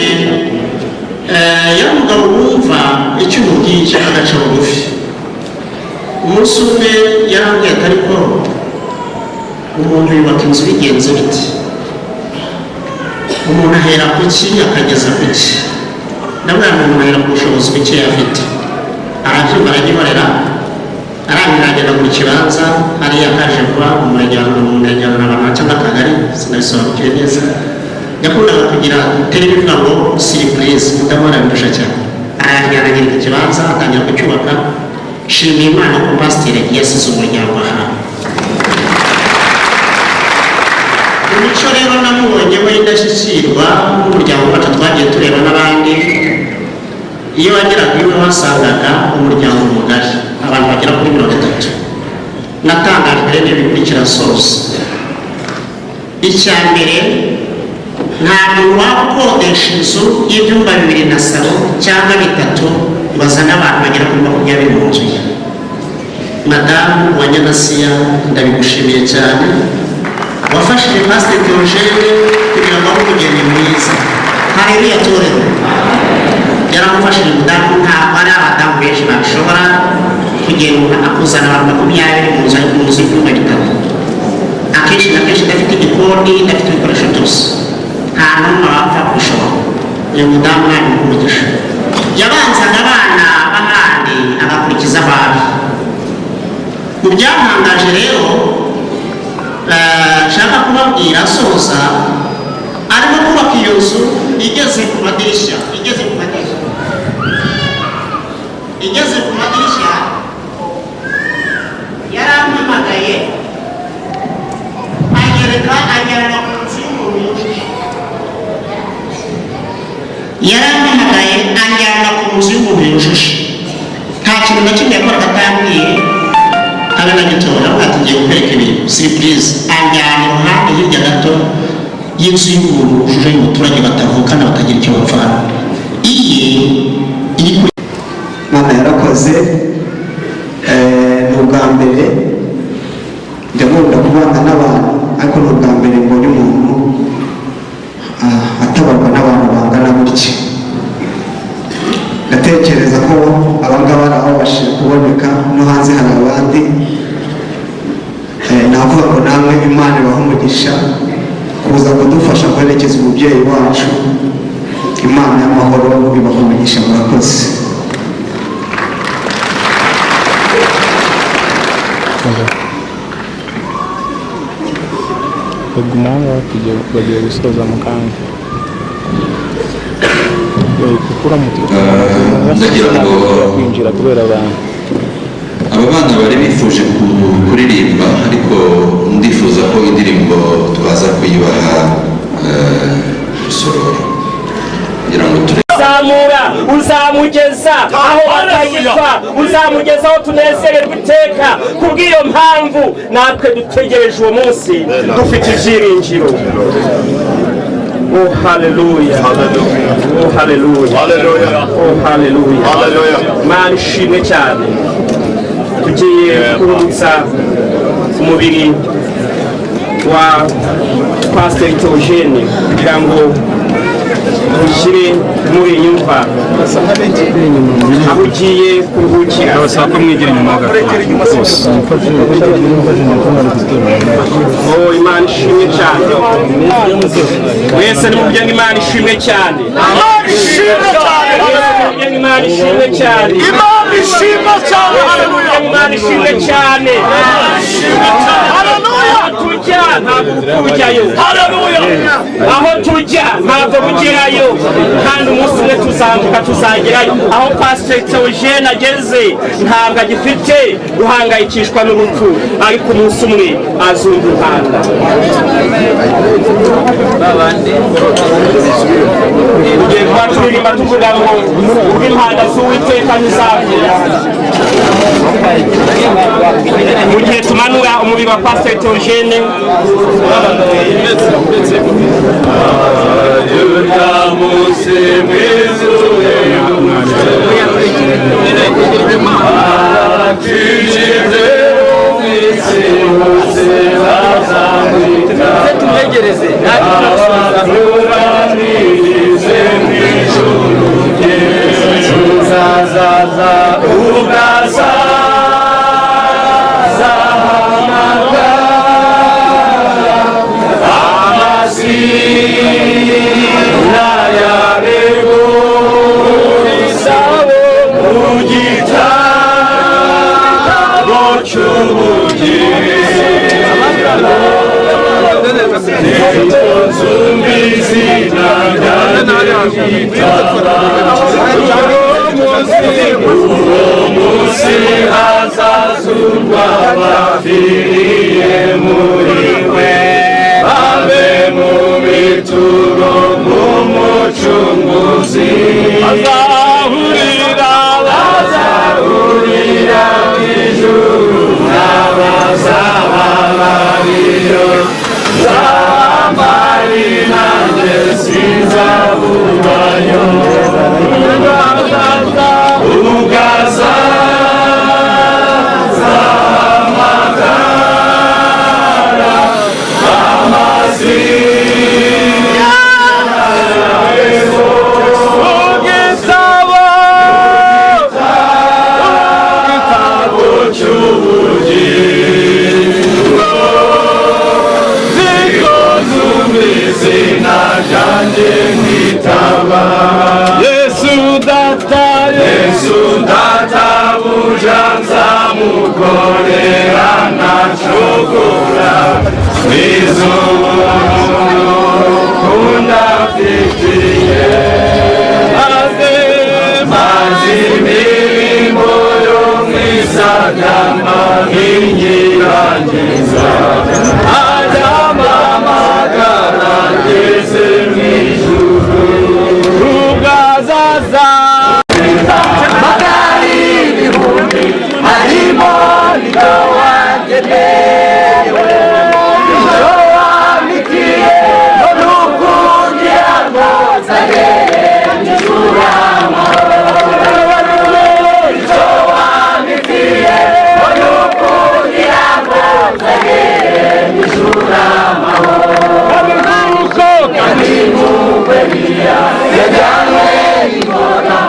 yari umugabo wumva icyo umubwiye, agaca bugufi. Umunsi umwe yarambwiye ati: "Ariko umuntu yubaka inzu bigenze biti? Umuntu ahera ku ki akageza ku ki?" Ndabwira ngo umuntu ahera ku bushobozi buke afite. Arabyumva, aragihorera, arangira agenda mu kibanza hariya kaje kuba mu murenge wa Rugarama cyangwa akagari, sinabisobanukiwe neza. Yakundaga kugira terme ivuga ngo "surprise". Mudamu arabirusha cyane. Arangira aragenda ikibanza, atangira kucyubaka. Shimiye Imana ko pasiteri yagiye asize umuryango ahantu. Imico rero namubonye we indashyikirwa n'umuryango wacu twagiye tureba n'abandi. Iyo wageraga iwe wasangaga umuryango mugari, abantu bagera kuri 30. Natangajwe rero n'ibikurikira soza. Icya mbere, nta muntu waba ukodesha inzu y'ibyumba bibiri na salo cyangwa bitatu ngo azane abantu bagera kuri 20 mu nzu ye. Madamu wa Nyanasiya, ndabigushimiye cyane, wafashije Pasiteri Theogene kugira ngo abe umugeni mwiza. Haleluya, torero! Yaramufashije umudamu. Ntabwo ari abadamu benshi babishobora kugenda akuzana abantu 20 mu nzu y'ibyumba bitatu, akenshi na kenshi idafite igikoni, idafite ibikoresho byose. Nta n'umwe wapfa kubishobora. Uyu mudamu nta umugisha. Yabanzaga abana b'ahandi, agakurikiza ababi. Mu byantangaje rero nshaka kubabwira asoza, arimo kubaka iyo nzu, igeze ku madirishya, igeze ku madirishya, igeze ku madirishya, yarampamagaye, anyereka, anjyana ku nzu y'umuntu yujuje. Yarampamagaye, anjyana ku nzu y'umuntu yujuje. Nta kintu na kimwe yakoraga atambwiye, habe na gitoya. Avuga ati: "Ngiye kukwereka ibintu surprise." Anjyana iruhande hirya gato y'inzu y'umuntu wujuje, y'umuturage batavukana, batagira icyo bapfana, iye iri kuri
Imana yarakoze. Ni ubwa mbere, njya nkunda kubana n'abantu, ariko ni ubwa mbere mbonye umuntu. Ndatekereza ko abangaba ari ababashije kuboneka, no hanze hari abandi. Navuga ngo namwe Imana ibahe umugisha kuza kudufasha guherekeza umubyeyi wacu. Imana y'amahoro ibahe umugisha, murakoze.
Baguma aho ngaho bagiye gusoza mu kanya. Kuko uramutse
Ndagira ngo
kwinjira kubera abantu.
Aba bana bari bifuje kuririmba, ariko ndifuza ko indirimbo twaza kuyibaha Rusororo kugira ngo turebe.
Zamura, uzamugeza aho batagipfa, uzamugeza aho tunezererwa iteka. Kubw'iyo mpamvu natwe dutegereje uwo munsi dufite ibyiringiro. Oh haleluya, oh haleluya, oh haleluya! Mana ishimwe cyane. Tugiye kurutsa umubiri wa Pasiteri Theogene kugira ngo ushyire muri iyi mva aho ugiye kuruhukira.
Ndabasaba ko mwigira inyuma gato rwose.
Oh, Imana ishimwe cyane. Mwese nimuvuge ngo Imana ishimwe cyane.
Imana ishimwe cyane.
Mwese nimuvuge ngo Imana ishimwe cyane.
Imana ishimwe cyane.
Mwese nimuvuge ngo Imana ishimwe cyane.
Haleluya.
Aho tujya ntabwo urupfu rujyayo.
Haleluya.
Aho tujya ntabwo bugerayo, kandi umunsi umwe tuzambuka tuzagerayo. Aho Pasiteri Theogene ageze ntabwo agifite guhangayikishwa n'urupfu, ariko umunsi umwe azumva impanda. Tugiye kuba turirimba tuvuga ngo ubwo impanda z'Uwiteka ntizavuga. Mu gihe tumanura umubiri wa Pasiteri Theogene,
Yajyanywe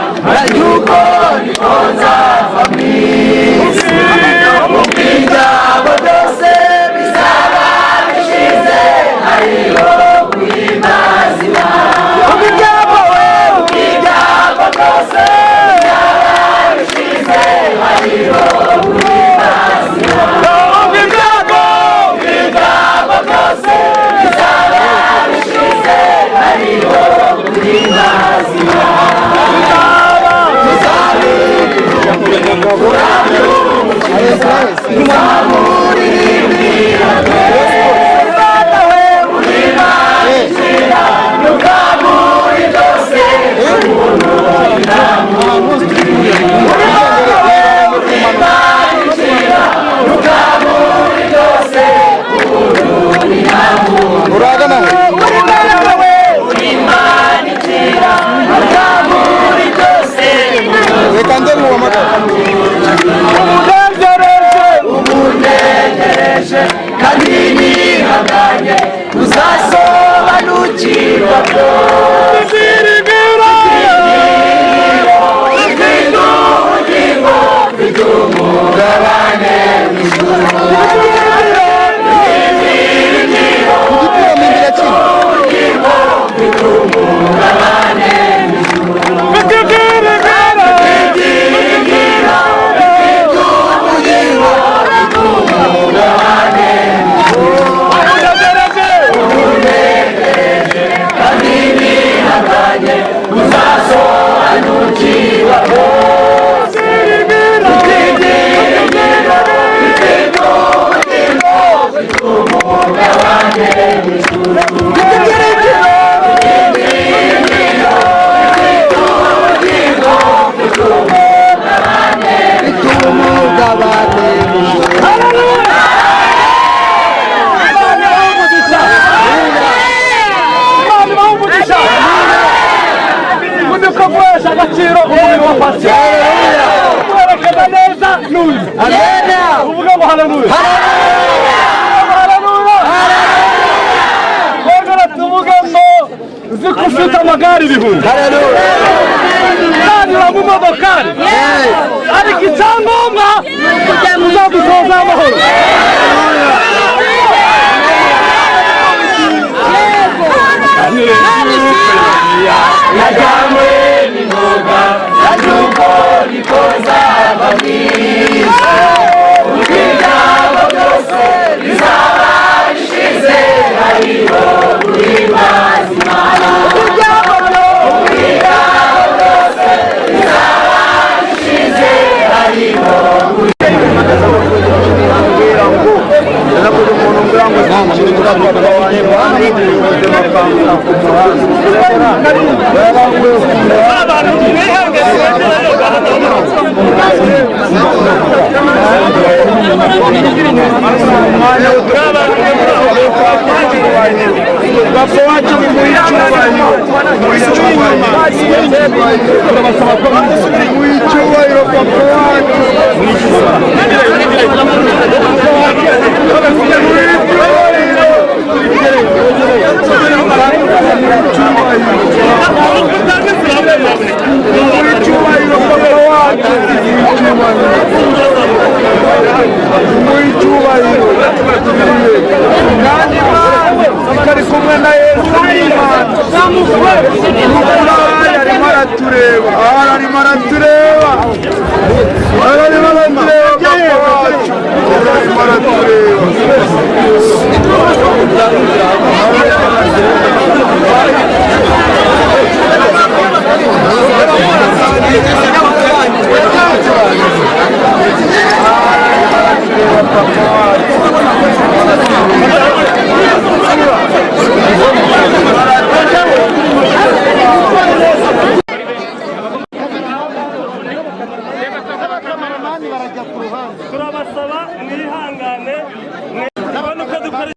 Haleluya. Uvuga ngo haleluya. Haleluya. Twongera tuvuge ngo uzi ko ufite amagare 1000. Kandi mu modokari. Ariko icyangombwa uzadusoza amahoro.
Turabasaba mwihangane ndabona uko dukora.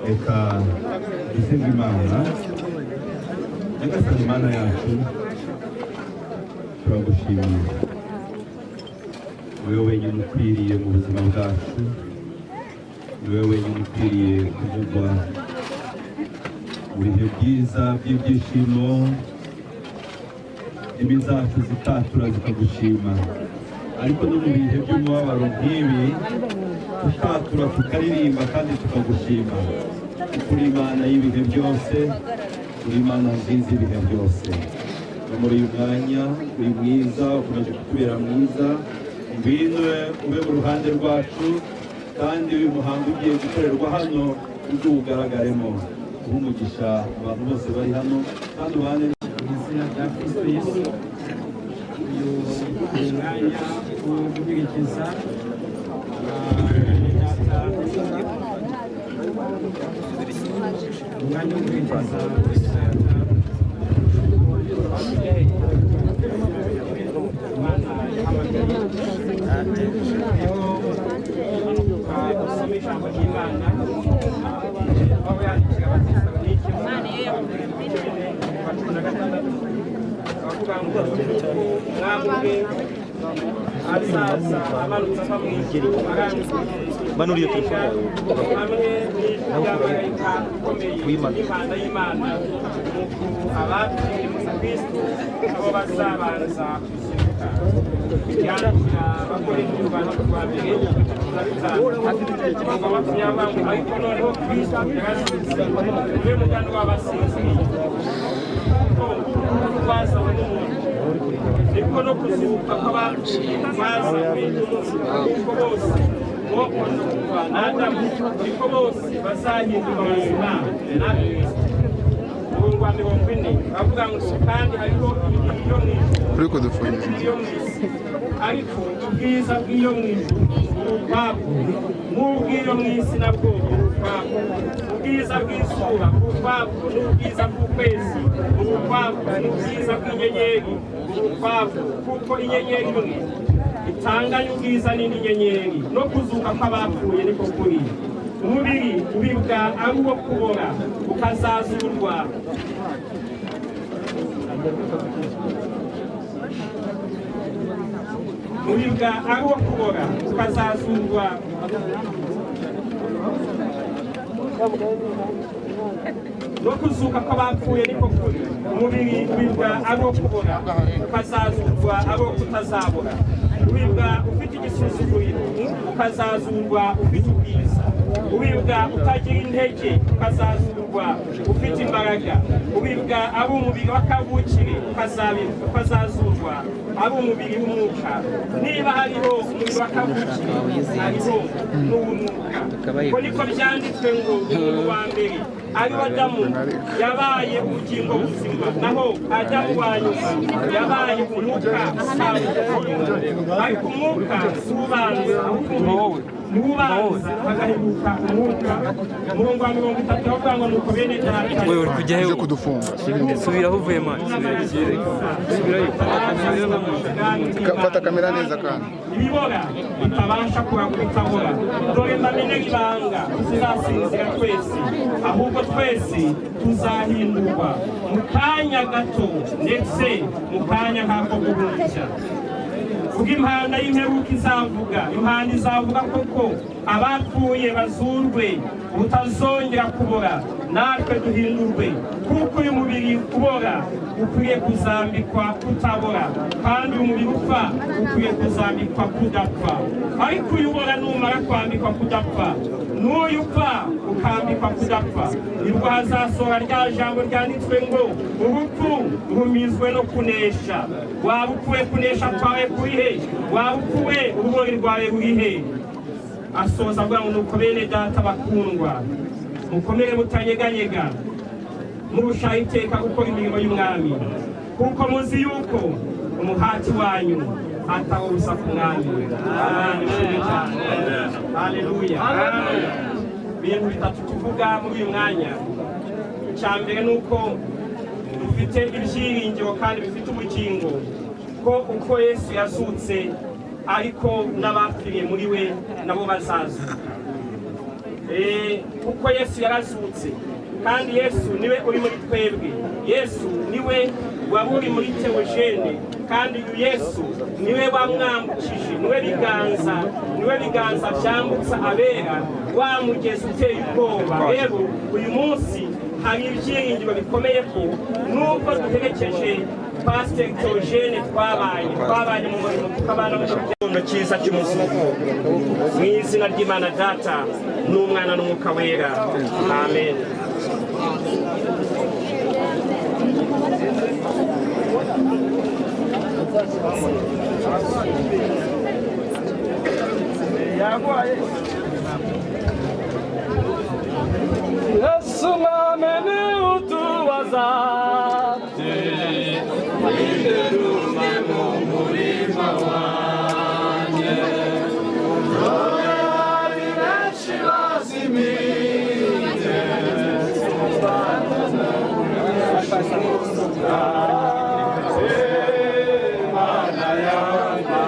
Reka dusenga Imana. Nyagasani Imana yacu, turagushimiye, ni wowe wenyine ukwiriye mu buzima bwacu, ni wowe wenyine ukwiriye kuvugwa mu bihe byiza by'ibyishimo, indimi zacu zikatura zikagushima, ariko no mu bihe by'umubabaro nk'ibi tukatura tukaririmba kandi tukagushima, kuko uri Imana y'ibihe byose, uri Imana nziza ibihe byose. No muri uyu mwanya uri mwiza, ukomeje kutubera mwiza, ngwino ube mu ruhande rwacu, kandi uyu muhango ugiye gukorerwa hano
Ujye uwugaragaremo, uhe umugisha abantu bose bari hano kandi ubane.
Mu izina rya Kristo Yesu, uyu ni umwanya wo guherekeza data, umwanya wo guherekeza data Imana yahamagaye. Niho usoma ijambo ry'Imana aho yandikira Abatesalonike mu 16, avuga ngo umwami ubwe azaza amanutse ava mu ijuru
Manura iyo telefone yawe.
hamwe n'ijwi ry'amarayika ukomeye n'impanda y'Imana, nuko abapfiriye muri Kristo nabo bazabanza kuzuka. Yandikira Abakorinto urwandiko rwa mbere 15 20, ariko noneho Kristo yarazutse, niwe mugani w'abasinziriye, kuko twazanywe n'umuntu, niko no kuzuka kw'abapfuye kwazanywe n'umuntu, kuko bose bokoje kuva na Adamu, niko bose bazahinduka bazima na Kristo. Umurongo wa 40 bavuga ngo kandi hariho ibyo mu ijuru
Uri kudufungira.
Iyo mu isi, ariko ubwiza bw'iyo mu ijuru buri ukwabwo, n'ubw'iyo mu isi nabwo buri ukwabwo. Ubwiza bw'izuba buri ukwabwo, n'ubwiza bw'ukwezi buri ukwabwo, n'ubwiza bw'inyenyeri buri ukwabwo, kuko inyenyeri imwe itanganya ubwiza n'indi nyenyeri. No kuzuka kw'abapfuye niko kuri. Umubiri ubibwa ari uwo kubora, ukazazurwa. Ubibwa ari uwo kubora, ukazazurwa. No kuzuka kw'abapfuye niko kuri. Umubiri ubibwa ari uwo kubora, ukazazurwa ari uwo kutazabora. Ubibwa ufite igisuzuguriro, ukazazurwa ufite ubwiza. Ubibwa utagira intege, ukazazurwa ufite imbaraga. Ubibwa ari umubiri w'akavukire, ukazazurwa ari umubiri w'umwuka. Niba hariho umubiri w'akavukire, hariho n'uw'umwuka. Uko niko byanditswe ngo umuntu wa mbere ari we Adamu yabaye ubugingo buzima, naho Adamu wa nyuma yabaye umwuka. Ariko umwuka si ubanza, ahubwo umubiri niwo ubanza, hagaheruka umwuka. Umurongo wa 30 bavuga ngo nuko bene data
Wewe uri kujya he?
Uje kudufunga.
Subira aho uvuye man, subirayo.
Fata kamera neza kandi.
Ibibora bitabasha kutabora. Dore mbamenye ibanga: tuzasinzira twese, ahubwo twese tuzahindurwa mu kanya gato, ndetse mu kanya nk'ako guhumbya, ubwo impanda y'imperuka izavuga. Impanda izavuga koko, abapfuye bazurwe utazongera kubora, natwe duhindurwe, kuko uyu mubiri ubora ukwiye kuzambikwa kutabora, kandi uyu mubiri upfa ukwiye kuzambikwa kudapfa. Ariko uyu ubora numara kwambikwa kudapfa, n'uyu upfa ukambikwa kudapfa, nibwo hazasohora rya jambo ryanditswe ngo urupfu rumizwe no kunesha. Waba upfuye, kunesha kwawe kuri he? Waba upfuye, urubori rwawe ruri he? Asoza avuga ngo nuko bene data bakundwa, mukomere mutanyeganyega, murushaho iteka gukora imirimo y'Umwami, kuko muzi yuko umuhati wanyu atawubusa ku Mwami. Imana ishimwe cyane, haleluya. Ibintu bitatu tuvuga muri uyu mwanya: icya mbere ni uko dufite ibyiringiro kandi bifite ubugingo ko uko Yesu yazutse ariko n'abapfiriye muri we nabo bazazuka. Kuko Yesu yarazutse, kandi Yesu niwe uri muri twebwe. Yesu niwe wari uri muri Teogene, kandi uyu Yesu niwe wamwambukije, niwe biganza byambutsa abera wa mugezi uteye ubwoba. Rero uyu munsi hari ibyiringiro bikomeye ko nubwo duherekeje Pasiteri Teogene, twabanye mu murimo, tukabana mu gitondo cyiza cy'umuzuko, mu izina ry'Imana Data n'Umwana n'Umwuka Wera, amen.
Yarwaye. Umwami niwe utubaza ninde rumwe mu murima wanjye. Dore hari benshi bazimiye, Mana yanjye,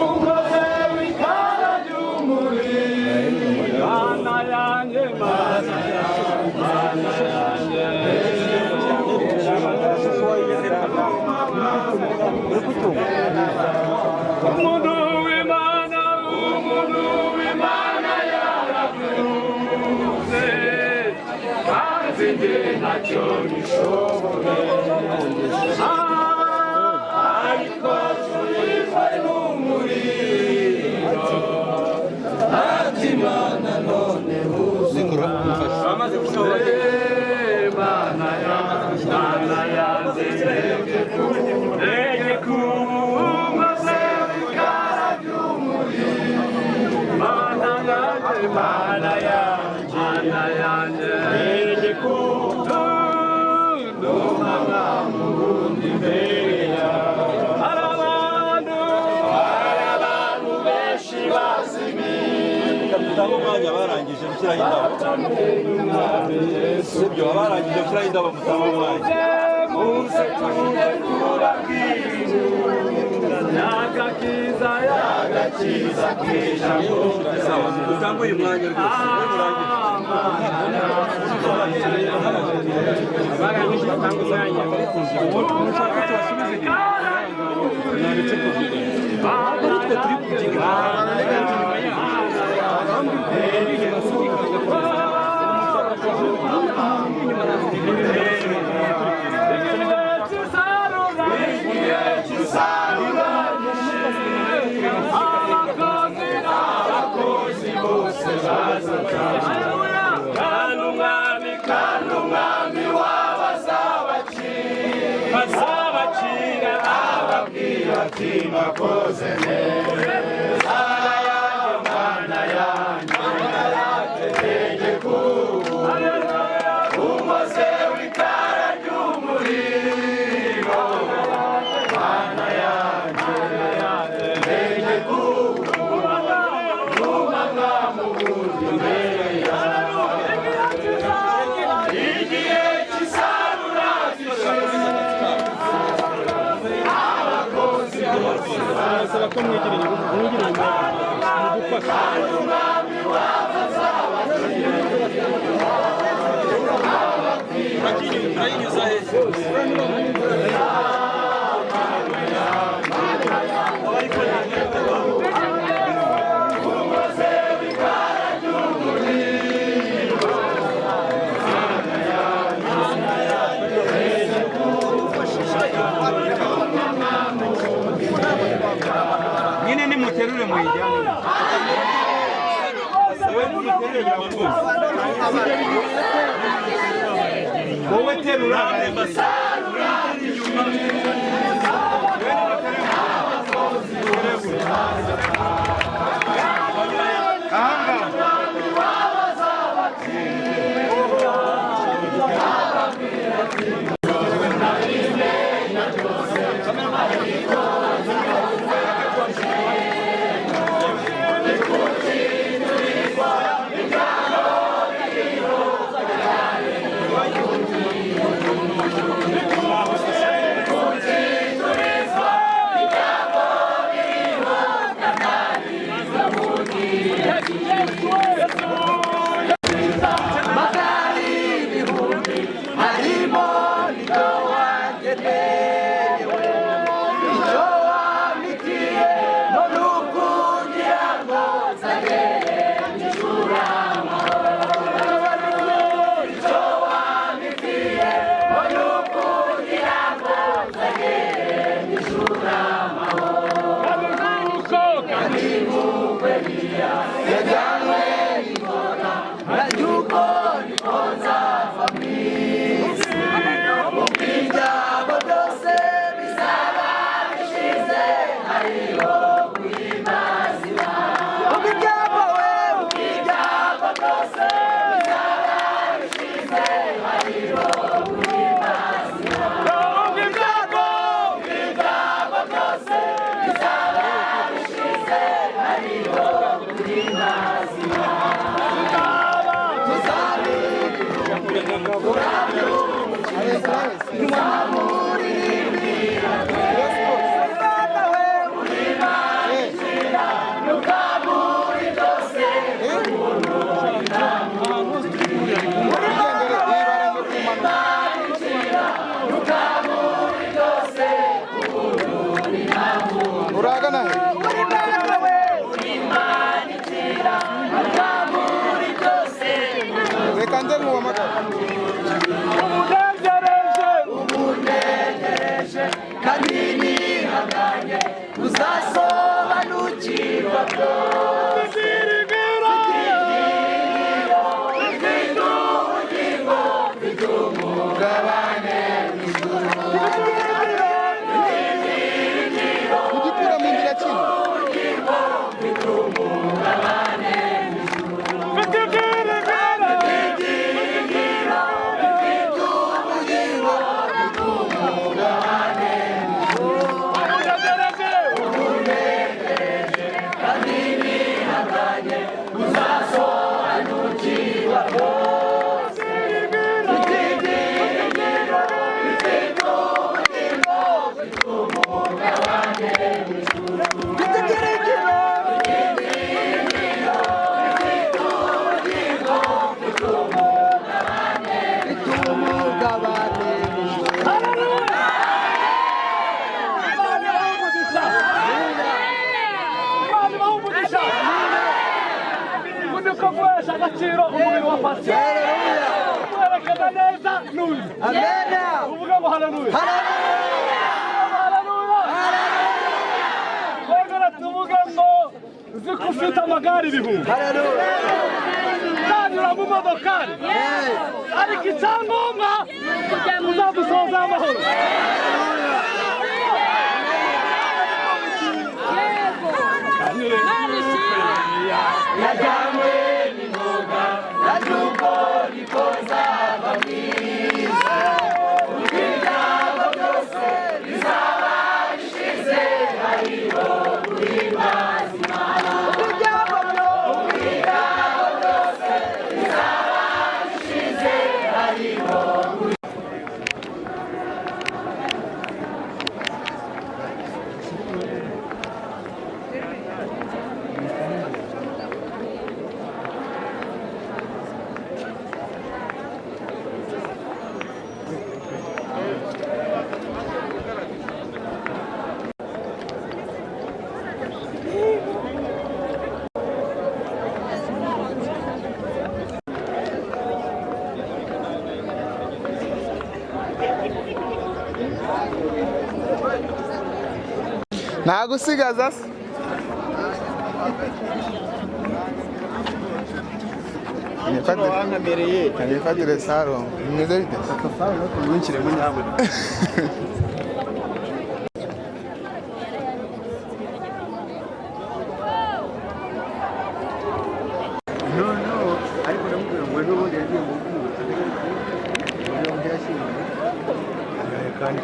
unkoze w'ikara ry'umuriro, Mana yanjye, Mana yanjye, Mana yanjye. Umuntu w'Imana, umuntu w'Imana yaravuze, kandi njye ntacyo nishoboye, ariko turiwe n'umuriro, ati Mana none huzuye, Mana yanjye, Mana yanjye, ndege kumaze ikara ry'umuriro, Mana yanjye, Mana yanjye, Mana yanjye, ndege kunduma nkamurundi imbere yawe. Hari abantu, hari abantu benshi bazimiye.
Mutange umwanya barangije gushyiraho indabo. Sibyo, abarangije gushyiraho indabo mutange umwanya.
Muze tujye kubabwira y'agakiza, y'agakiza k'ijambo.
Mutange uyu mwanya rwose.
Abarangije batanga umwanya. Mushaka tubasubize inyuma. Ntabwo ari twe turi kubyigana.
Kandi umwami, kandi umwami wabo azabacira, azabacira, ababwira ati mwakoze neza. Mana yanjye, Mana yanjye, Mana yanjye, tegeko umaze w'ikara ry'umuriro, Mana yanjye, tegeko igihe cy'isarura abakozi bose
Barasaba ko mwigira inyuma, mwigira inyuma mudufashe.
Urayinyuza he?
Nyine nimuterure muyijyane. Wowe nimuterure birakuzi. Wowe terura.
Thank you.
Uragana he? Reka nze nkuhamagare.
Ubunegereje kandi nihanganye uzasobanukirwa byose. Mfite ubugingo, mfite umugabane mw'ijuru.
Ugikura mu nzira kino.
Mfite umugabane mw'ijuru. Mfite ibyiringiro, mfite ubugingo, mfite umugabane mw'ijuru. Ubunegereje kandi nihanganye uzasobanukirwa byose. Mfite ibyiringiro, mfite ubugingo, mfite umugabane mw'ijuru. Mfite ibyiringiro, mfite ubugingo, mfite umugabane, mfite umugabane mw'ijuru.
Imana ibahe umugisha. Undi ko guhesha agaciro umubiri wa pasiteri werekeza neza n'uyu uvuga ngo haleluya, haleluya. Twongere tuvuge ngo nzi ko ufite amagare ibihumbi nanyura mu modokari, ariko icyangombwa uzadusoza amahoro.
Najyanywe n'ingoga najuko niko nzava mu isi, ubwo ibyago byose bizaba bishize hariho guhimbaza Imana. Ubwo ibyago byose bizaba bishize hariho.
Ntagusigaza se? Nifatire saro. Bimeze bite?
Ariko ndamubwira ngo n'ubundi yagiye mu bwubatsi kandi.